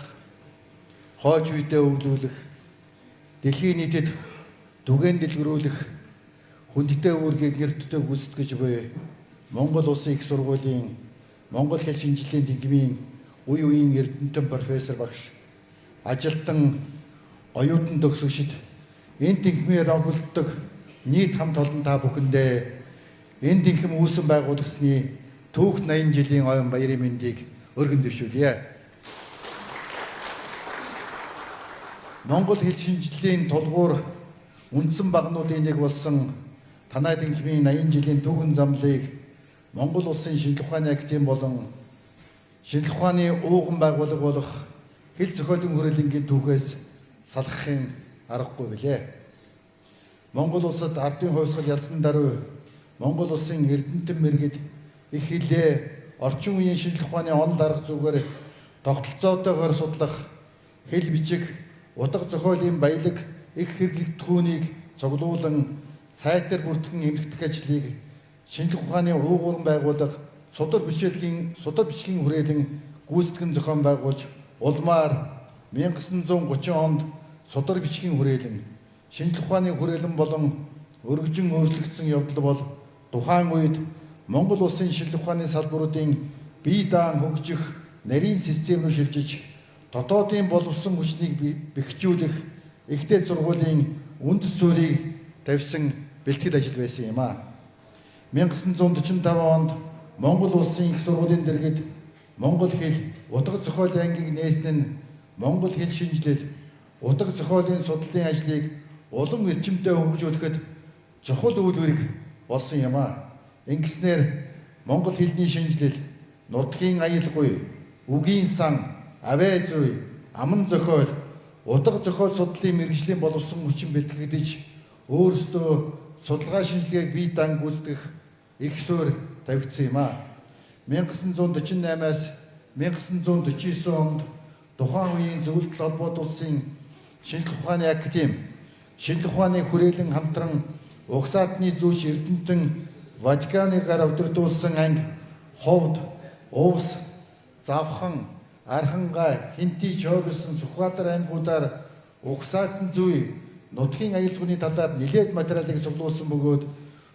Speaker 12: хойч үедээ өвлүүлэх, дэлхийн нийтэд түгээн дэлгэрүүлэх хүндтэй үүргийг нэр төдөө гүйцэтгэж буй Монгол Улсын их сургуулийн Монгол хэл шинжилгээний тэнхимийн үе үеийн эрдэмтэн профессор багш, ажилтан, оюутан төгсөгчид, энэ тэнхимээр огөлддөг нийт хамт олон та бүхэндээ энэ тэнхим үүсэн байгуулагсны түүх 80 жилийн оюун баярын мэндийг өргөн дэвшүүлье. Монгол хэл шинжилгээний тулгуур үндсэн багнуудын нэг болсон танай тэнхимийн 80 жилийн түүхэн замлыг Монгол Улсын шинжлэх ухааны академи болон шинжлэх ухааны ууган байгууллага болох хэл зохиолын хүрээлэнгийн түүхээс салгахын аргагүй билээ. Монгол улсад ардын хувьсгал ялсан даруй Монгол улсын эрдэмтэн мэргэд их хэлээ орчин үеийн шинжлэх ухааны онол арга зүгээр тогтолцоотойгоор судлах хэл бичиг, утга зохиолын баялаг их хэрэглэгдэхүүнийг цуглуулан сайтар бүртгэн эмхтэх ажлыг шинжлэх ухааны уугууран байгууллага судар бичгийн хүрээлэн гүйцэтгэн зохион байгуулж улмаар 1930 онд судар бичгийн хүрээлэн, шинжлэх ухааны хүрээлэн болон өргөжин өөрчлөгдсөн явдал бол тухайн үед Монгол улсын шинжлэх ухааны салбаруудын бие даан хөгжих нарийн систем рүү шилжиж дотоодын боловсон хүчнийг бэхжүүлэх ихтэй сургуулийн үндэс суурийг тавьсан бэлтгэл ажил байсан юм а. 1945 онд Монгол Улсын их сургуулийн дэргэд монгол хэл, утга зохиолын ангийг нээсэн нь монгол хэл шинжилэл, утга зохиолын судлалын ажлыг улам эрчимтэй хөгжүүлэхэд чухал үйл хэрэг болсон юм а. Ингэснээр монгол хэлний шинжилэл, нутгийн аялал, үгийн сан, авиа зүй, аман зохиол, утга зохиол судлалын мэргэжлийн боловсон хүчин бэлтгэгдэж өөрсдөө судалгаа шинжилгээг бие даан гүйцэтгэх их суурь тавигдсан юм а. 1948-аас 1949 онд тухайн үеийн зөвлөлт холбоот улсын шинжлэх ухааны академи, шинжлэх ухааны хүрээлэн хамтран угсаатны зүүш эрдэмтэн Ватиканы гар удирдуулсан анги Ховд, Увс, Завхан, Архангай, Хинти, Чоогсон, Сүхбаатар аймагуудаар Угсаатан зүй нутгийн аюулгүйний талаар нэлээд материалыг цуглуулсан бөгөөд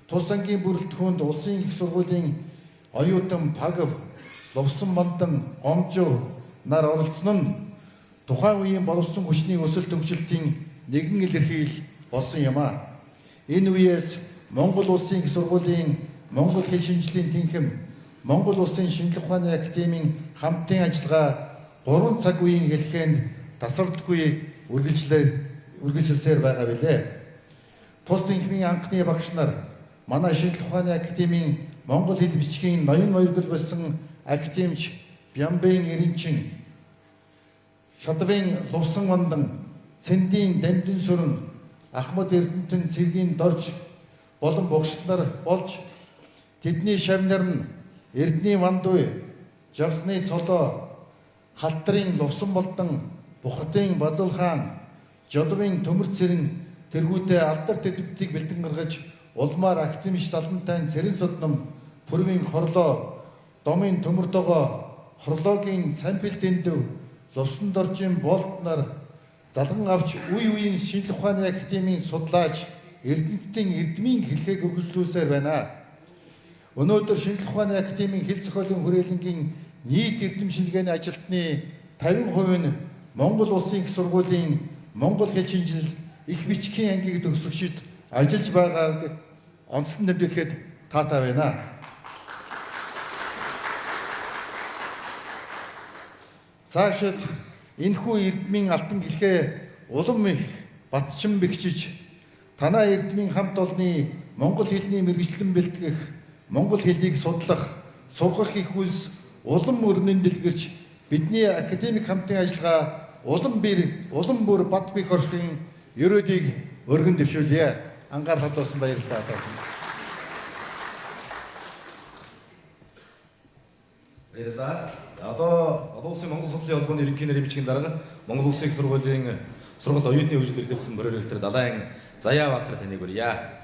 Speaker 12: тус ангийн бүрэлдэхүүнд улсын их сургуулийн оюутан Пагав, Лувсан Мандан, Гомжов нар оролцсон нь тухайн үеийн боловсон хүчний өсөлт хөгжилтийн нэгэн илэрхийлэл болсон юм а. Энэ үеэс Монгол Улсын их сургуулийн Монгол хэл шинжлэлийн тэнхим, Монгол Улсын шинжлэх ухааны академийн хамтын ажиллагаа 3 цаг үеийн хэлхэнд тасралтгүй үргэлжилсээр байгаа билээ. Тус тэнхимийн анхны багш нар манай шинжлэх ухааны академийн монгол хэл бичгийн ноён оёргол болсон академич Бямбын Эренчин, Шадвын Лувсан Мандан, Цэндийн Дамдин Сүрэн, Ахмад Эрдэнтэн Цэргийн Дорж болон богшд нар болж тэдний шавнар нь Эрдний Вандуй, Жавсны Цолоо, Халтрын Лувсан Болдон, Бухатын Базал хаан, Жодвын Төмөр Цэрэн тэргүүтээ алдар тэдвтийг бэлтгэн гаргаж улмаар академич 75 Сэрэн Содном, Пүрвийн Хорлоо, Домын Төмөр Догоо, Хорлоогийн Сампил Дэндв, Лувсан Доржийн Болд нар залган авч үе үеийн шинжлэх ухааны академийн судлаач эрдэмтдийн эрдмийн хэлхээг үргэлжлүүлсээр байна. Өнөөдөр шинжлэх ухааны академийн хэл зохиолын хүрээлэнгийн нийт эрдэм шинжилгээний ажилтны 50% нь Монгол Улсын их сургуулийн монгол хэл шинжил их бичгийн ангийг төгсөгчид ажиллаж байгааг онцлон тэмдэглэхэд таатай байна. Цаашид энэхүү эрдмийн алтан хэлхээ улам их батчин бэхжиж танай эрдмийн хамт олонны монгол хэлний мэргэжилтэн бэлтгэх, монгол хэлийг судлах, сургах их үйлс улам өрнөн дэлгэрч бидний академик хамтын ажиллагаа улам бэр, улам бүр бат бэх оршихын ерөөдийг өргөн дэвшүүлье. Анхаарал хандуулсан баярлалаа.
Speaker 2: Баярлалаа. Одоо олон улсын Монгол судлалын холбооны ерөнхий нэрийн бичгийн дарга Монгол Улсын их сургуулийн сургалт оюутны хөгжил эрхэлсэн проректор Далайн Заяабаатар таныг урья.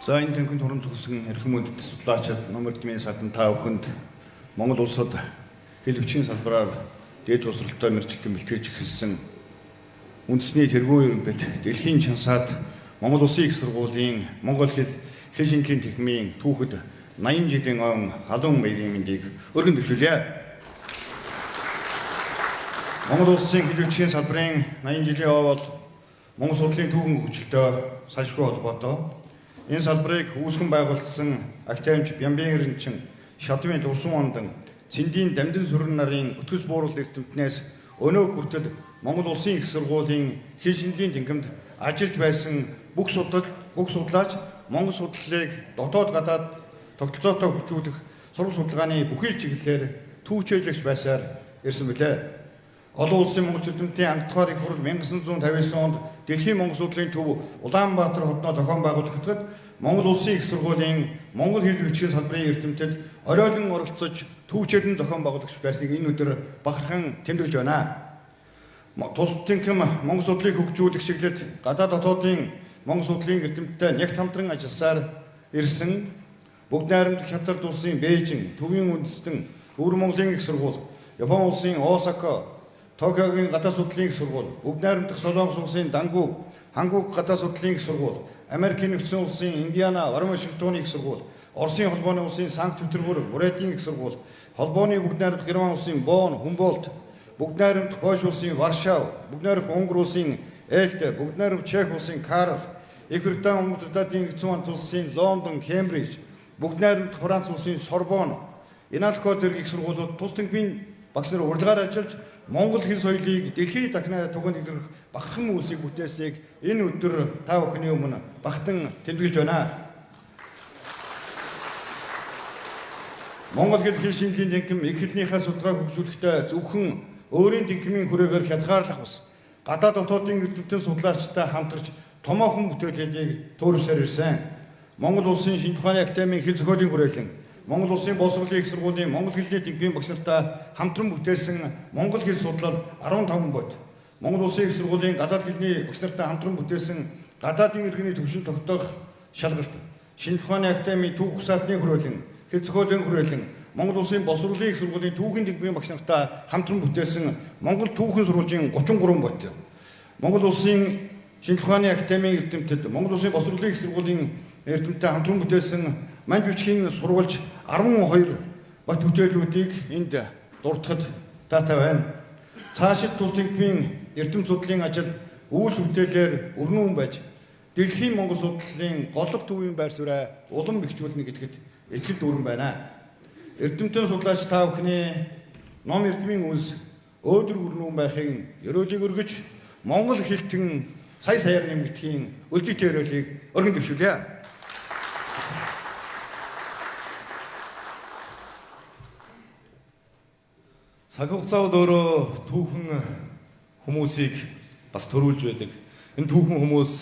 Speaker 13: За энэ танхимд хурамцуулсан эрхэм үндэт судлаачид ном эрдмийн садан та бүхэнд Монгол улсад хэл бичгийн салбараар дээд боловсролтой мэргэжилтэн бэлтгэж эхэлсэн үндэсний тэргуун ерөнхийд дэлхийн чансаад Монгол Улсын их сургуулийн монгол хэл хэл шинжлэлийн танхимын түүхэд 80 жилийн ойн халуун баярын мэндийг өргөн дэвшүүлье. Монгол Улсын хэл бичгийн салбарын 80 жилийн ой бол Монгол судлалын түүхэн хөгжилтэй салшгүй холбоотой. Энэ салбарыг үүсгэн байгуулсан академич Бямбын Эренчин, Шадвын Лувсан Мандан, Цэндийн Дамдин Сүрэн нарын өтгөс буурал эрдэмтнээс өнөө хүртэл Монгол Улсын их сургуулийн хэл шинжлэлийн танхимд ажиллаж байсан бүх судлаач Монгол судлалыг дотоод гадаад тогтолцоотой хөгжүүлэх сурах судалгааны бүхий чиглэлээр түүчээлэгч байсаар ирсэн билээ. Олон улсын монгол эрдэмтдийн анх их хурал 1959 онд Дэлхийн Монгол судлалын төв Улаанбаатар хотноо зохион байгуулагдахад Монгол Улсын их сургуулийн монгол хэл бичгийн салбарын эрдэмтэд оройлон оролцож түүчээлэн зохион байгуулагч байсныг энэ өдөр бахархан тэмдэглэж байна. Тус танхим Монгол судлалыг хөгжүүлэх чиглэлд гадаад дотоодын Монгол судлалын эрдэмтдээ нягт хамтран ажилласаар ирсэн Бүгд найрамдах Хятад улсын Бээжин, Төвийн үндэстэн, Өвөр Монголын их сургууль, Япон улсын Осака, Токиогийн гадаад судлалын их сургууль, Бүгд найрамдах Солонгос улсын Дангуг, Хангуг гадаад судлалын их сургууль, Америкийн нэгдсэн улсын Индиана, Вашингтоны их сургууль, Оросын холбооны улсын Санкт Петербург, Бурятийн их сургууль, холбооны бүгд найрамдах Герман улсын Бонн, Хүмболт, бүгд найрамдах Польш улсын Варшав, бүгд найрамдах Унгар улсын Элте, бүгд найрамдах Чех улсын Карл, Их Британи, Өнгө Британийн нэгдсэн хамт улсын Лондон, Кембриж, бүгд найрамдах Франц улсын Сорбон, Иналко зэрэг их сургуулиуд тус танхимын багш нар урилгаар ажиллаж Монгол хэл соёлыг дэлхийд дахнаа түгээн дэлгэрэх бахархан үйлсийг бүтээсийг энэ өдөр та бүхний өмнө багтан тэмдэглэж байна. Монгол хэл шинжлэлийн танхим их хэлнийхээ судалгааг хөгжүүлэхдээ зөвхөн өөрийн танхимын хүрээгээр хязгаарлах бас гадаад дотоодын эрдэмтэн судлаачтай хамтарч томоохон бүтээлүүдийг төөрвсөөр ирсэн. Монгол Улсын Шинжлэх ухааны академийн хэл зохиолын хүрээлэн Монгол Улсын боловсролын их сургуулийн монгол хэлний танхимын багш нартай хамтран бүтээсэн Монгол хэл судлал 15 бот. Монгол Улсын их сургуулийн гадаад хэлний багш нартай хамтран бүтээсэн гадаадын иргэний төвшин тогтоох шалгалт. Шинжлэх ухааны академийн түүх саатны хүрээлэн, хэл зохиолын хүрээлэн, Монгол Улсын боловсролын их сургуулийн түүхийн тэнхимийн багш нартай хамтран бүтээсэн Монгол түүхэн сурвалжийн 33 бот. Монгол Улсын Шинжлэх ухааны академийн эрдэмтэд, Монгол Улсын боловсролын их сургуулийн эрдэмтэд хамтран бүтээсэн манж бичгийн сурвалж 12 бот бүтээлүүдийг энд дурдахад таатай байна. Цаашид тус тэнхимийн эрдэм судлалын ажил үүс бүтээлээр өрнүүн байж дэлхийн монгол судлалын голлох төвийн байр сууриа улам бэхжүүлнэ гэдэгт итгэл дүүрэн байна. Эрдэмтэн судлаач та бүхний ном эрдмийн үнс өөдрөг өрнүүн байхын ерөөлийг өргөж монгол хэлтэн сая саяар нэмэгдэхийн өлзийтэй ерөөлийг өргөн дэвшүүлье.
Speaker 2: Цаг хугацаа бол өөрөө түүхэн хүмүүсийг бас төрүүлж байдаг. Энэ түүхэн хүмүүс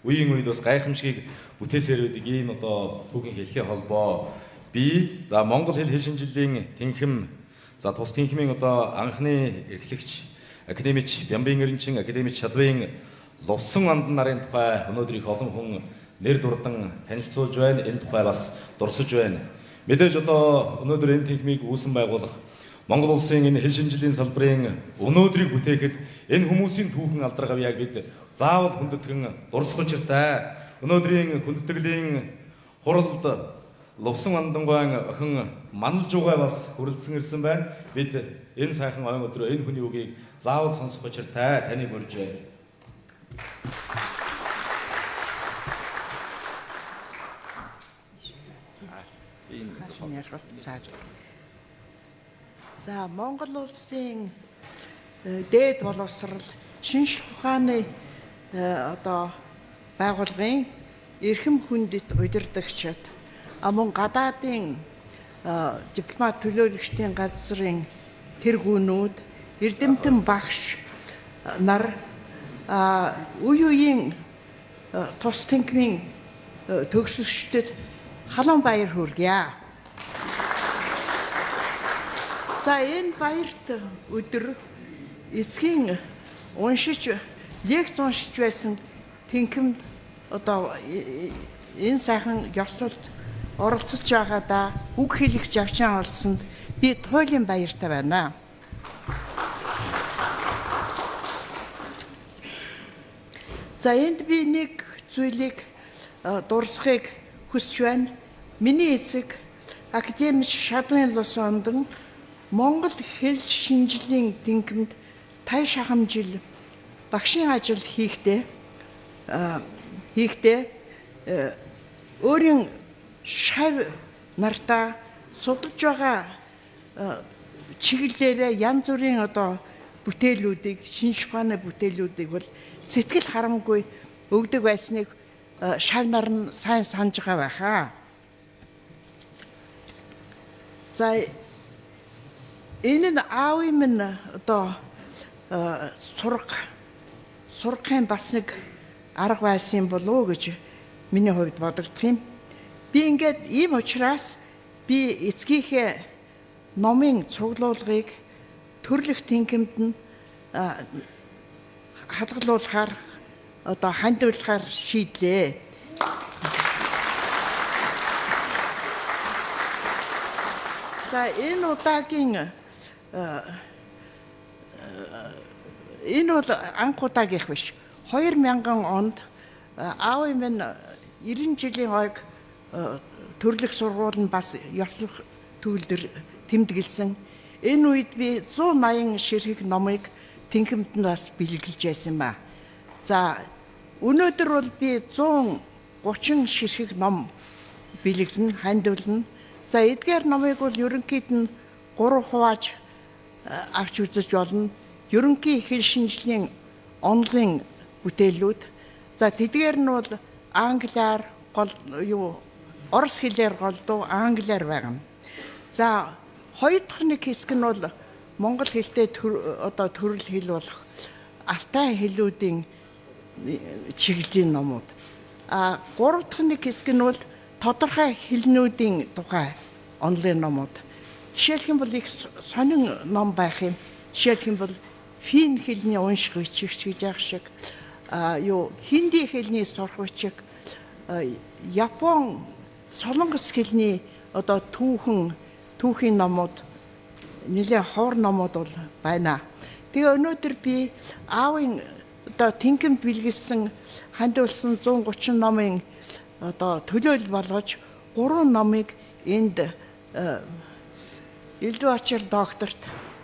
Speaker 2: үеийн үед бас гайхамшигыг бүтээсээр байдаг ийм одоо түүхийн хэлхээ холбоо би за Монгол хэл хэл шинжиллийн тэнхим за тус тэнхимийн одоо анхны эрхлэгч академич Бямбын Эренчин, академич Шадвын Лувсан Андан нарын тухай өнөөдөр их олон хүн нэр дурдан танилцуулж байна. Энэ тухай бас дурсаж байна. Мэдээж одоо өнөөдөр энэ тэнхимийг үүсэн байгуулах Монгол улсын энэ хэл шинжиллийн салбарын өнөөдрийг бүтээхэд энэ хүмүүсийн түүхэн алдар гавьяаг бид заавал хүндэтгэн дурсах учиртай. Өнөөдрийн хүндэтгэлийн хуралд Лувсан Андангаан охин Маналжуугай бас хүрэлцэн ирсэн байна. Бид энэ сайхан ойн өдрөө энэ хүний үгийг заавал сонсох учиртай. Таныг урьж байна.
Speaker 14: За Монгол улсын дээд боловсрал шинжлэх ухааны одоо байгууллагын эрхэм хүндэт удирдагчид, мөн гадаадын дипломат төлөөлөгчдийн газрын тэргүүнүүд, эрдэмтэн багш нар, үе үеийн тус тэнхимийн төгсөгчдөд халуун баяр хүргье. За энэ баярт өдөр эцгийн уншиж, лекц уншиж байсан тэнхимд одоо энэ сайхан ёслолд оролцож байгаадаа үг хэлэх завчаан олсонд би туйлын баяртай байна. За энд би нэг зүйлийг дурсахыг хүсэж байна. Миний эцэг академич Шадвын Лувсан Андан Монгол хэл шинжиллийн тэнхимд 50 шахам жил багшийн ажил хийхдээ өөрийн шав нартаа судалж байгаа чиглэлээрээ янз бүрийн одоо бүтээлүүдийг, шинжлэх ухааны бүтээлүүдийг бол сэтгэл харамгүй өгдөг байсныг шав нар нь сайн санаж байгаа байхаа. За энэ нь аавын минь одоо сургахын бас нэг арга байсан болов уу гэж миний хувьд бодогдох юм. Би ингээд ийм учраас би эцгийнхээ номын цуглуулгыг төрлөх тэнхимд нь хадгалуулахаар одоо хандуулахаар шийдлээ. За энэ удаагийн энэ бол анх удаагийнх биш. 2000 онд аавын минь 90 жилийн ойг төрлөх сургууль нь бас ёслох төгөлдөр тэмдэглэсэн. Энэ үед би 180 ширхэг номыг тэнхимд нь бас бэлгэлж байсан юм а. За өнөөдөр бол би 130 ширхэг ном бэлгэлнэ, хандивлна. За эдгээр номыг бол ерөнхийд нь 3 хувааж авч үзэж болно. Ерөнхий хэл шинжилгээний онолын бүтээлүүд. За тэдгээр нь бол англиар гол юу орос хэлээр голдуу англиар байгаа. За хоёр дахь нэг хэсэг нь бол монгол хэлтэй одоо төрөл хэл болох алтай хэлүүдийн чиглэлийн номууд. А гурав дахь нэг хэсэг нь бол тодорхой хэлнүүдийн тухай онолын номууд. Жишээлх юм бол их сонин ном байх юм. Жишээлх юм бол фин хэлний унших бичигч гэж яах шиг, юу хинди хэлний сурах бичиг, Япон, Солонгос хэлний одоо түүхийн номууд, нэлээд ховор номууд бол байна. Тэгээ өнөөдөр би аавын одоо тэнхимд бэлгэлсэн хандуулсан 130 номын одоо төлөөлөл болгож 3 номыг энд Элдв Ачир докторт,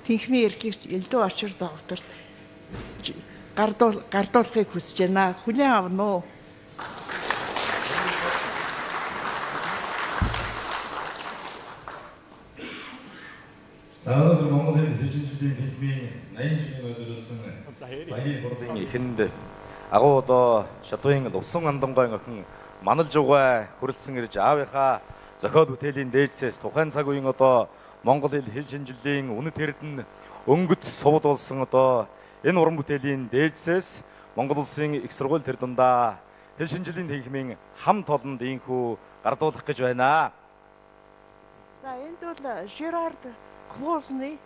Speaker 14: тэнхимийн эрхлэгч Элдв Ачир докторт гардуулахыг хүсэж байна. Хүлээн авна уу?
Speaker 2: За өнөөдөр Монгол хэл хэл шинжилгээний тэнхимийн 80 жилийн зориулсан баярын хурлын
Speaker 15: эхэнд агуу одоо шатуын Лувсан Андангойн охин Манал Жугай хүрэлцэн ирж аавынхаа зохиол бүтээлийн дээдсээс тухайн цаг үеийн одоо Монгол хэл хэл шинжилгээний үнэт эрдэнэ өнгөт сувд болсон одоо энэ уран бүтээлийн дээдсээс Монгол улсын их сургууль тэр дундаа хэл шинжилгээний тэнхимийн хам толонд ийнхүү гардуулах гэж байна.
Speaker 14: За энд бол Жерард Клозны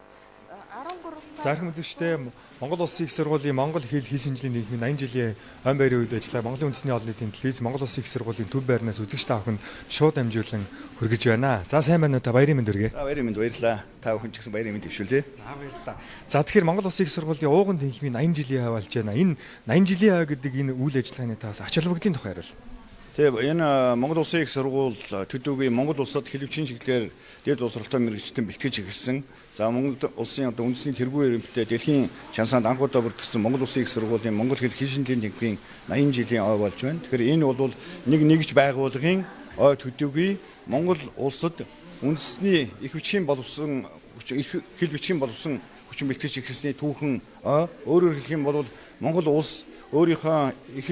Speaker 14: 13
Speaker 1: За эрхэм үзэгчдээ, Монгол Улсын их сургуулийн Монгол хэл хэл шинжилгээний нийгмийн 80 жилийн ой баярын үед ажиллаа Монголын үндэсний олон нийтийн телевиз Монгол Улсын их сургуулийн төв байрнаас үзэгч та бүхэнд шууд дамжуулан хүргэж байна. За сайн байна уу, та баярын мэнд хүргэе.
Speaker 16: За баярын мэнд, баярлалаа. Та бүхэн ч гэсэн баярын мэнд дэвшүүлье.
Speaker 1: За баярлалаа. За тэгэхээр Монгол Улсын их сургуулийн ууган тэнхимийн 80 жилийн хай болж байна. Энэ 80 жилийн хай гэдэг энэ үйл ажиллагааны таас ач холбогдлын тухай ярил.
Speaker 13: Тийм, энэ Монгол Улсын их сургууль төдөөгийн Монгол улсад хэл бичгийн чиглэлээр дээд боловсролтой мэргэжилтэн бэлтгэж эхэлсэн. За Монгол улсын одоо үндэсний тэргүүн эрэмбэтэй дэлхийн чансаанд анх удаа бүрдсэн Монгол Улсын их сургуулийн Монгол хэл хэл шинжилгээний тэнхимийн 80 жилийн ой болж байна. Тэгэхээр энэ бол нэг нэгж байгууллагын ой төдөөгийн Монгол улсад үндэсний их бичгийн боловсон их хэл бичгийн боловсон хүчин бэлтгэж эхэлсний түүхэн ой. Өөрөөр хэлэх юм бол Монгол улс өөрийнхөө их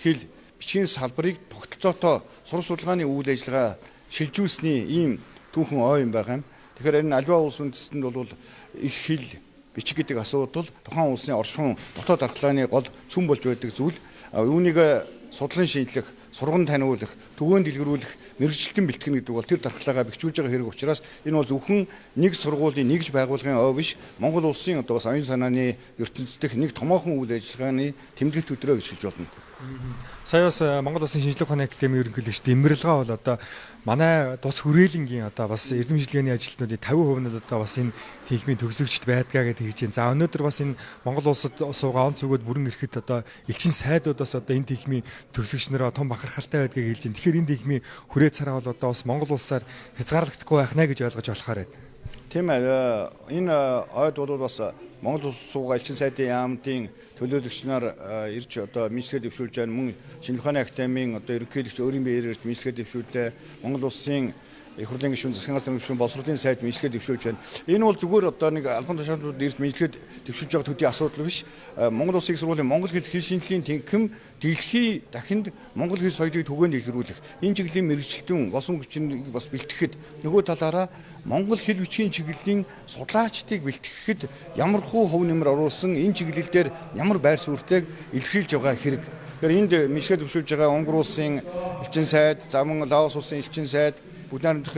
Speaker 13: хэл бичгийн салбарыг тогтолцоотой сур судалгааны үйл ажиллагаа шилжүүлсэний ийм түүхэн ой юм байгаа юм. Тэгэхээр энэ альва улс үндэстэнд бол их хэл бичиг гэдэг асуудал тухайн улсын оршихуйн дотоод дархлааны гол цөм болж байдаг зүйл. Үүнийг судлан шинжлэх, сурган таниулах, түгээн дэлгэрүүлэх, мэргэжилтэн бэлтгэн гэдэг бол тэр дархлаагаа бэхжүүлж байгаа хэрэг учраас энэ бол зөвхөн нэг сургуулийн нэгж байгууллагын ой биш, Монгол улсын одоо бас оюун санааны ертөнцийн дэх нэг томоохон үйл ажиллагааны тэмдэглэлт өдрөө гэж хэлж болно.
Speaker 1: Сая бас Монгол Улсын шинжлэх ухааны академийн ерөнхийлөгч Дэмбэрлэгаа бол одоо манай тус хүрээлэнгийн одоо бас эрдэм шинжилгээний ажилтнуудын 50% нь одоо бас энэ тэнхимийн төгсөгчд байдгаа гэж хэлж байна. За өнөөдөр бас энэ Монгол улсад суугаа он цүгөөд бүрэн ирэхэд одоо элчин сайдуудаас одоо энэ тэнхимийн төгсөгч нараа том бахархалтай байдгийг хэлж байна. Тэгэхээр энэ тэнхимийн хүрээ цараа бол одоо бас Монгол улсаар хязгаарлагдахгүй байх нэ гэж ойлгож болохоор байна.
Speaker 13: Тийм ээ. Энэ ойд бол бас Монгол улс суугаа элчин сайдын яамдын төлөөлөгч нар ирж одоо мэдлэгээ дэвшүүлж байна. Мөн шинжлэх ухааны академийн одоо ерөнхийлөгч өөрийн биеэр ирж мэдлэгээ дэвшүүллээ. Монгол улсын их хурлын гишүүн, засгийн газрын гишүүн, боловсролын сайд мэдлэгээ дэвшүүлж байна. Энэ бол зүгээр одоо нэг албан тушаалтнууд ирж мэдлэгээ дэвшүүлж байгаа төдий асуудал биш. Монгол Улсын их сургуулийн Монгол хэл хэл шинжилгээний тэнхим дэлхийн дахинд монгол хэл соёлыг түгээн дэлгэрүүлэх энэ чиглэлийн мэргэжилтэн болсон хүчнийг бас бэлтгэхэд нөгөө талаараа монгол хэл бичгийн чиглэлийн судлаачдыг бэлтгэхэд ямар хуу хувь нэмэр оруулсан энэ чиглэл дээр ямар байр суурьтэйг илэрхийлж байгаа хэрэг. Тэгэхээр энд мэдлэгээ дэвшүүлж байгаа Унгар улсын элчин сайд, за мөн Лаос улсын элчин сайд, Бүгд найрамдах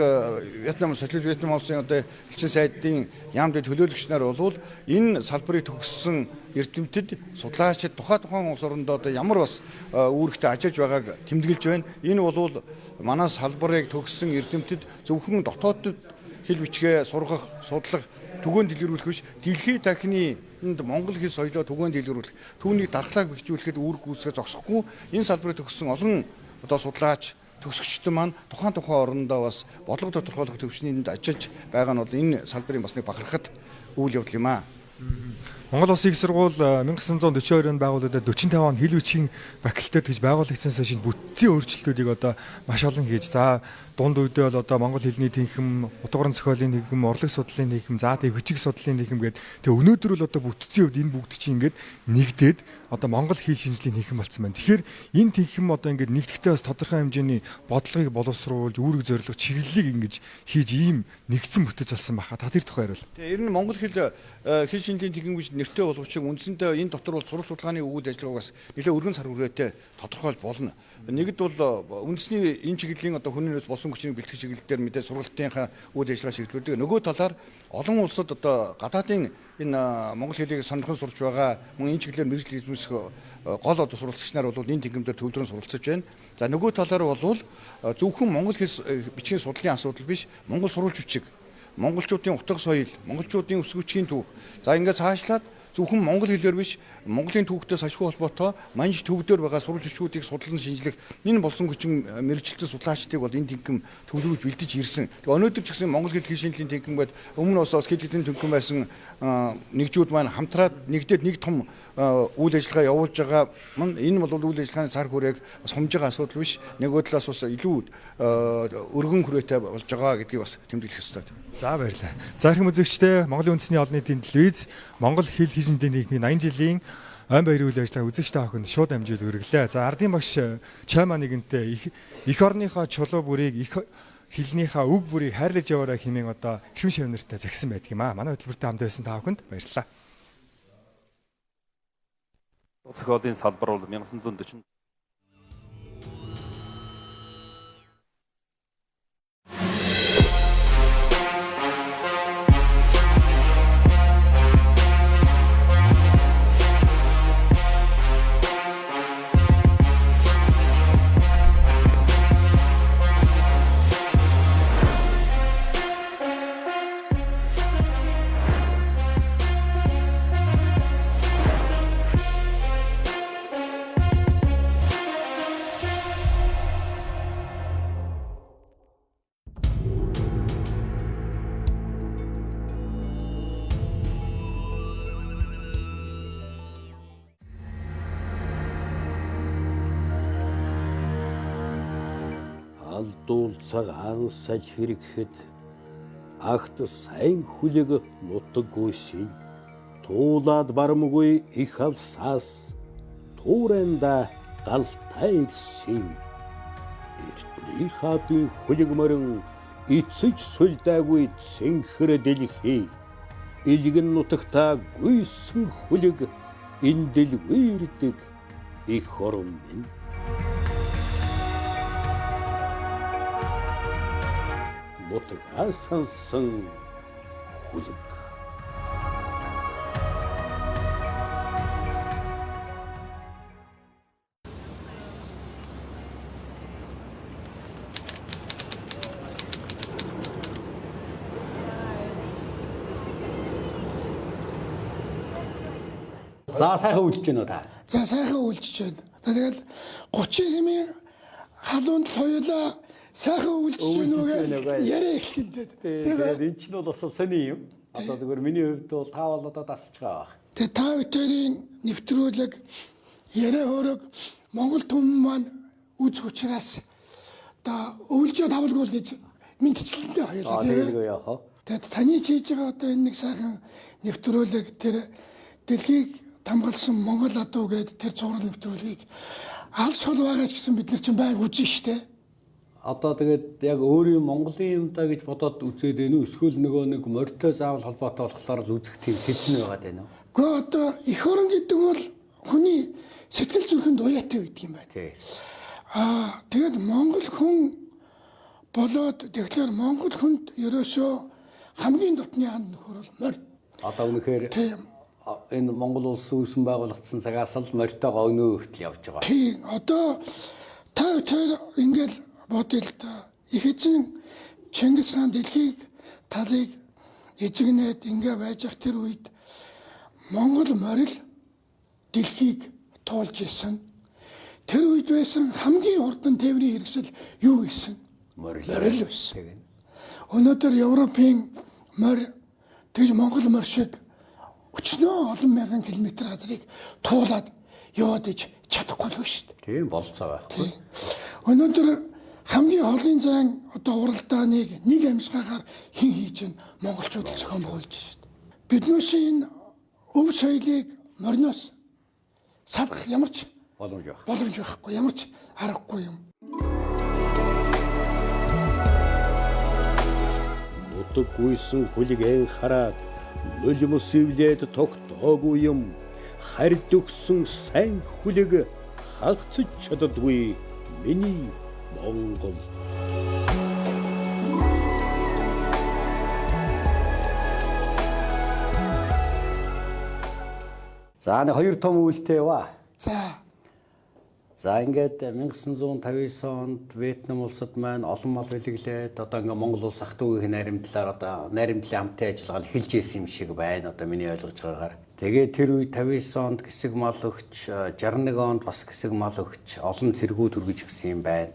Speaker 13: Вьетнам, Социалист Вьетнам улсын одоо элчин сайдын яамд төлөөлөгч нар болвол энэ салбарыг төгссөн эрдэмтэд судлаачид тухайн улс орондоо одоо ямар бас үүрэгтэй ажиллаж байгааг тэмдэглэж байна. Энэ бол манай салбарыг төгссөн эрдэмтэд зөвхөн дотоодод хэл бичгээ сургах, судлах, түгээн дэлгэрүүлэх биш, дэлхий дахины энд монгол хэл соёлоо түгээн дэлгэрүүлэх, түүнийг дархлааг бэхжүүлэхэд үүрэг гүйцэтгэх зогсохгүй энэ салбарыг төгссөн олон одоо судлаач төгсөгчдөн маань тухайн орондоо бас бодлого тодорхойлох төвшний энд ажиллаж байгаа нь бол энэ салбарын бас нэг бахархад үйл явдал юм аа.
Speaker 1: Монгол Улсын их сургууль 1942 онд байгуулагдаад 45 онд хэл бичгийн факультет гэж байгуулагдсанаас хойш бүтцийн өөрчлөлтүүдийг одоо маш олон хийж, за дунд үедээ бол одоо монгол хэлний тэнхим, утга орон зохиолын тэнхим, урлаг судлалын тэнхим, за тэг бичиг судлалын тэнхим гээд тэг өнөөдөр бол одоо бүтцийн хувьд энэ бүгд чинь ингээд нэгдээд одоо монгол хэл шинжилгээний тэнхим болсон байна. Тэгэхээр энэ тэнхим одоо ингээд нэгдэхдээ бас тодорхой хэмжээний бодлогыг боловсруулж, үүрэг зорилго, чиглэлийг ингэж хийж ийм нэгдсэн бүтэц болсон баха. Та тэр тухай ярил.
Speaker 13: Тэг ер нь монгол хэл хэл шинжилгээний тэнхим гэж нэртэй боловч үндсэндээ энэ дотор бол сурал судалгааны үйл ажиллагааг бас нэлээд өргөн сар хүрээтэй тодорхойлж болно. Нэгд бол үндэсний энэ чиглэлийн одоо хүний нөөц болсон хүчнийг бэлтгэх чиглэл дээр мэдээ сургалтынхаа үйл ажиллагаа чиглүүлдэг. Нөгөө талаар олон улсад одоо гадаадын энэ монгол хэлийг сонирхон сурч байгаа мөн энэ чиглэлээр мэргэжил эзэмших гол одоо суралцагч нар бол энэ тэнгэм дээр төвлөрөн суралцж байна. За нөгөө талаар бол зөвхөн монгол хэл бичгийн судлалын асуудал биш, монгол сурвалж бичиг, монголчуудын утга соёл, монголчуудын өсгөчгийн түүх. За ингээд цаашлаад зөвхөн монгол хэлээр биш, Монголын түүхтэй салшгүй холбоотой манж төвдөр байгаа сурвалж бичгүүдийг судлан шинжлэх энэ болсон хүчин мэргэжилтэн судлаачдыг бол энэ тэнгэм төвлөрүүлж бэлдэж ирсэн. Тэгээ өнөөдөр ч гэсэн монгол хэл шинжлэлийн тэнгэм гээд өмнө бас хэл хэлний тэнгэм байсан нэгжүүд маань хамтраад нэгдээд нэг том үйл ажиллагаа явуулж байгаа мань энэ бол үйл ажиллагааны цар хүрээг бас хумж байгаа асуудал биш. Нөгөө талаас бас илүү өргөн хүрээтэй болж байгаа гэдгийг бас тэмдэглэх ёстой.
Speaker 1: За баярлалаа. За эрхэм үзэгчдээ, Монголын үндэсний олон нийтийн телевиз Монгол хэл шинжлэлийн нийгмийн 80 жилийн ойн баярын үйл ажиллагаа үзэгч та бүхэнд шууд амжилт хүргэлээ. За ардын багш Чаймаа нэгэнтээ эх орныхоо чулуу бүрийг их хэлнийхаа үг бүрийг хайрлаж яваарай хэмээн одоо эрхэм шавнартай загсан байдаг юм аа. Манай хөтөлбөртэй хамт байсан та бүхэнд баярлалаа.
Speaker 17: Зохиолын салбар бол 1940
Speaker 18: Алдуулцаг ансаж хэрэгхэд агт сайн хүлэг нутаггүй шин туулаад барамгүй их алсаас тууранда галтай ирсэн. Эртний хаадын хүлэг морин эцэж сүлдаагүй цэнхэр дэлхий илгэн нутагта гүйсэн хүлэг эндэлгүй ирдэг их орон минь. Нутгаа сансан хүлэг.
Speaker 19: За сайхан үлдэж байна уу та?
Speaker 20: За сайхан үлдэж байна. Тэгэл 30 хэмээн халуун тал хоёулаа сайхан үлдэж байна уу гэж яриа эхлэндээ.
Speaker 19: Тэгээд энэ ч нь бол бас сони юм. Одоо зүгээр миний хувьд бол та бол одоо дасч байгаа байх.
Speaker 20: Тэгээд та бүхэн нэвтрүүлэг яриа хөөрөг Монгол түмэн маань үзэх учраас одоо өвлжөө тавлгүй л гэж мэдчлэнтэй хоёулаа.
Speaker 19: Тэгээд яах вэ?
Speaker 20: Тэгээд таны хийж байгаа одоо энэ нэг сайхан нэвтрүүлэг тэр дэлхийг тамгалсан Монгол адуу гээд тэр цуврал нэвтрүүлгийг алс хол байгаа ч гэсэн бид нар чинь байг үзэн штэ.
Speaker 19: Одоо тэгээд яг өөрийн Монголын юм даа гэж бодоод үзээд байна уу? Эсвэл нөгөө нэг морьтой заавал холбоотой болохоор л үзэх тийм хэвлэн байгаад байна уу?
Speaker 20: Гэхдээ одоо эх орон гэдэг бол хүний сэтгэл зүрхэнд уяатай байдаг юм байна. Аа тэгээд монгол хүн болоод тэгэхээр монгол хүнд ерөөсөө хамгийн дотны анд нөхөр бол морь.
Speaker 19: Одоо үнэхээр энэ Монгол улс үүсэн байгуулагдсан цагаас л морьтойгоо өнөө хүртэл явж байгаа.
Speaker 20: Тийм. Одоо та тэр ингээл бодъё л да. Их эзэн Чингис хаан дэлхийг талыг эзэгнээд ингээ байж ах тэр үед Монгол морил дэлхийг туулж исэн. Тэр үед байсан хамгийн хурдан тээврийн хэрэгсэл юу байсан?
Speaker 19: Морил
Speaker 20: байсан. Өнөөдөр Европын морь тэгж Монгол морь шиг өчнөө олон мянган километр газрыг туулаад яваад иж чадахгүй л шүү дээ.
Speaker 19: Тийм болцоо байхгүй.
Speaker 20: Өнөөдөр хамгийн холын зайн одоо уралдааныг нэг амьсгаагаар хэн хийж гэн монголчууд зохион байгуулж шүү дээ. Биднээс энэ өв соёлыг мориноос салгах ямар ч боломж байхгүй, ямар ч аргагүй юм.
Speaker 18: Нутаг гүйсэн хүлэг эн хараад Нулимс ивлээд тогтоогүй юм. Хард өгсөн сайн хүлэг хагацж чаддаггүй миний Монгол.
Speaker 19: За нэг хоёр том үйлтэй яваа.
Speaker 20: За.
Speaker 19: За ингээд 1959 онд Вьетнам улсад маань олон мал бэлэглээд одоо ингээд Монгол улс ах トゥ угийн найрамдлаар одоо найрамдлын хамтын ажиллагаа эхэлж исэн юм шиг байна. Одоо миний ойлгож байгаагаар. Тэгээ тэр үе 59 онд хэсэг мал өгч, 61 онд бас хэсэг мал өгч олон цэргүүд өргөж өгсөн юм байна.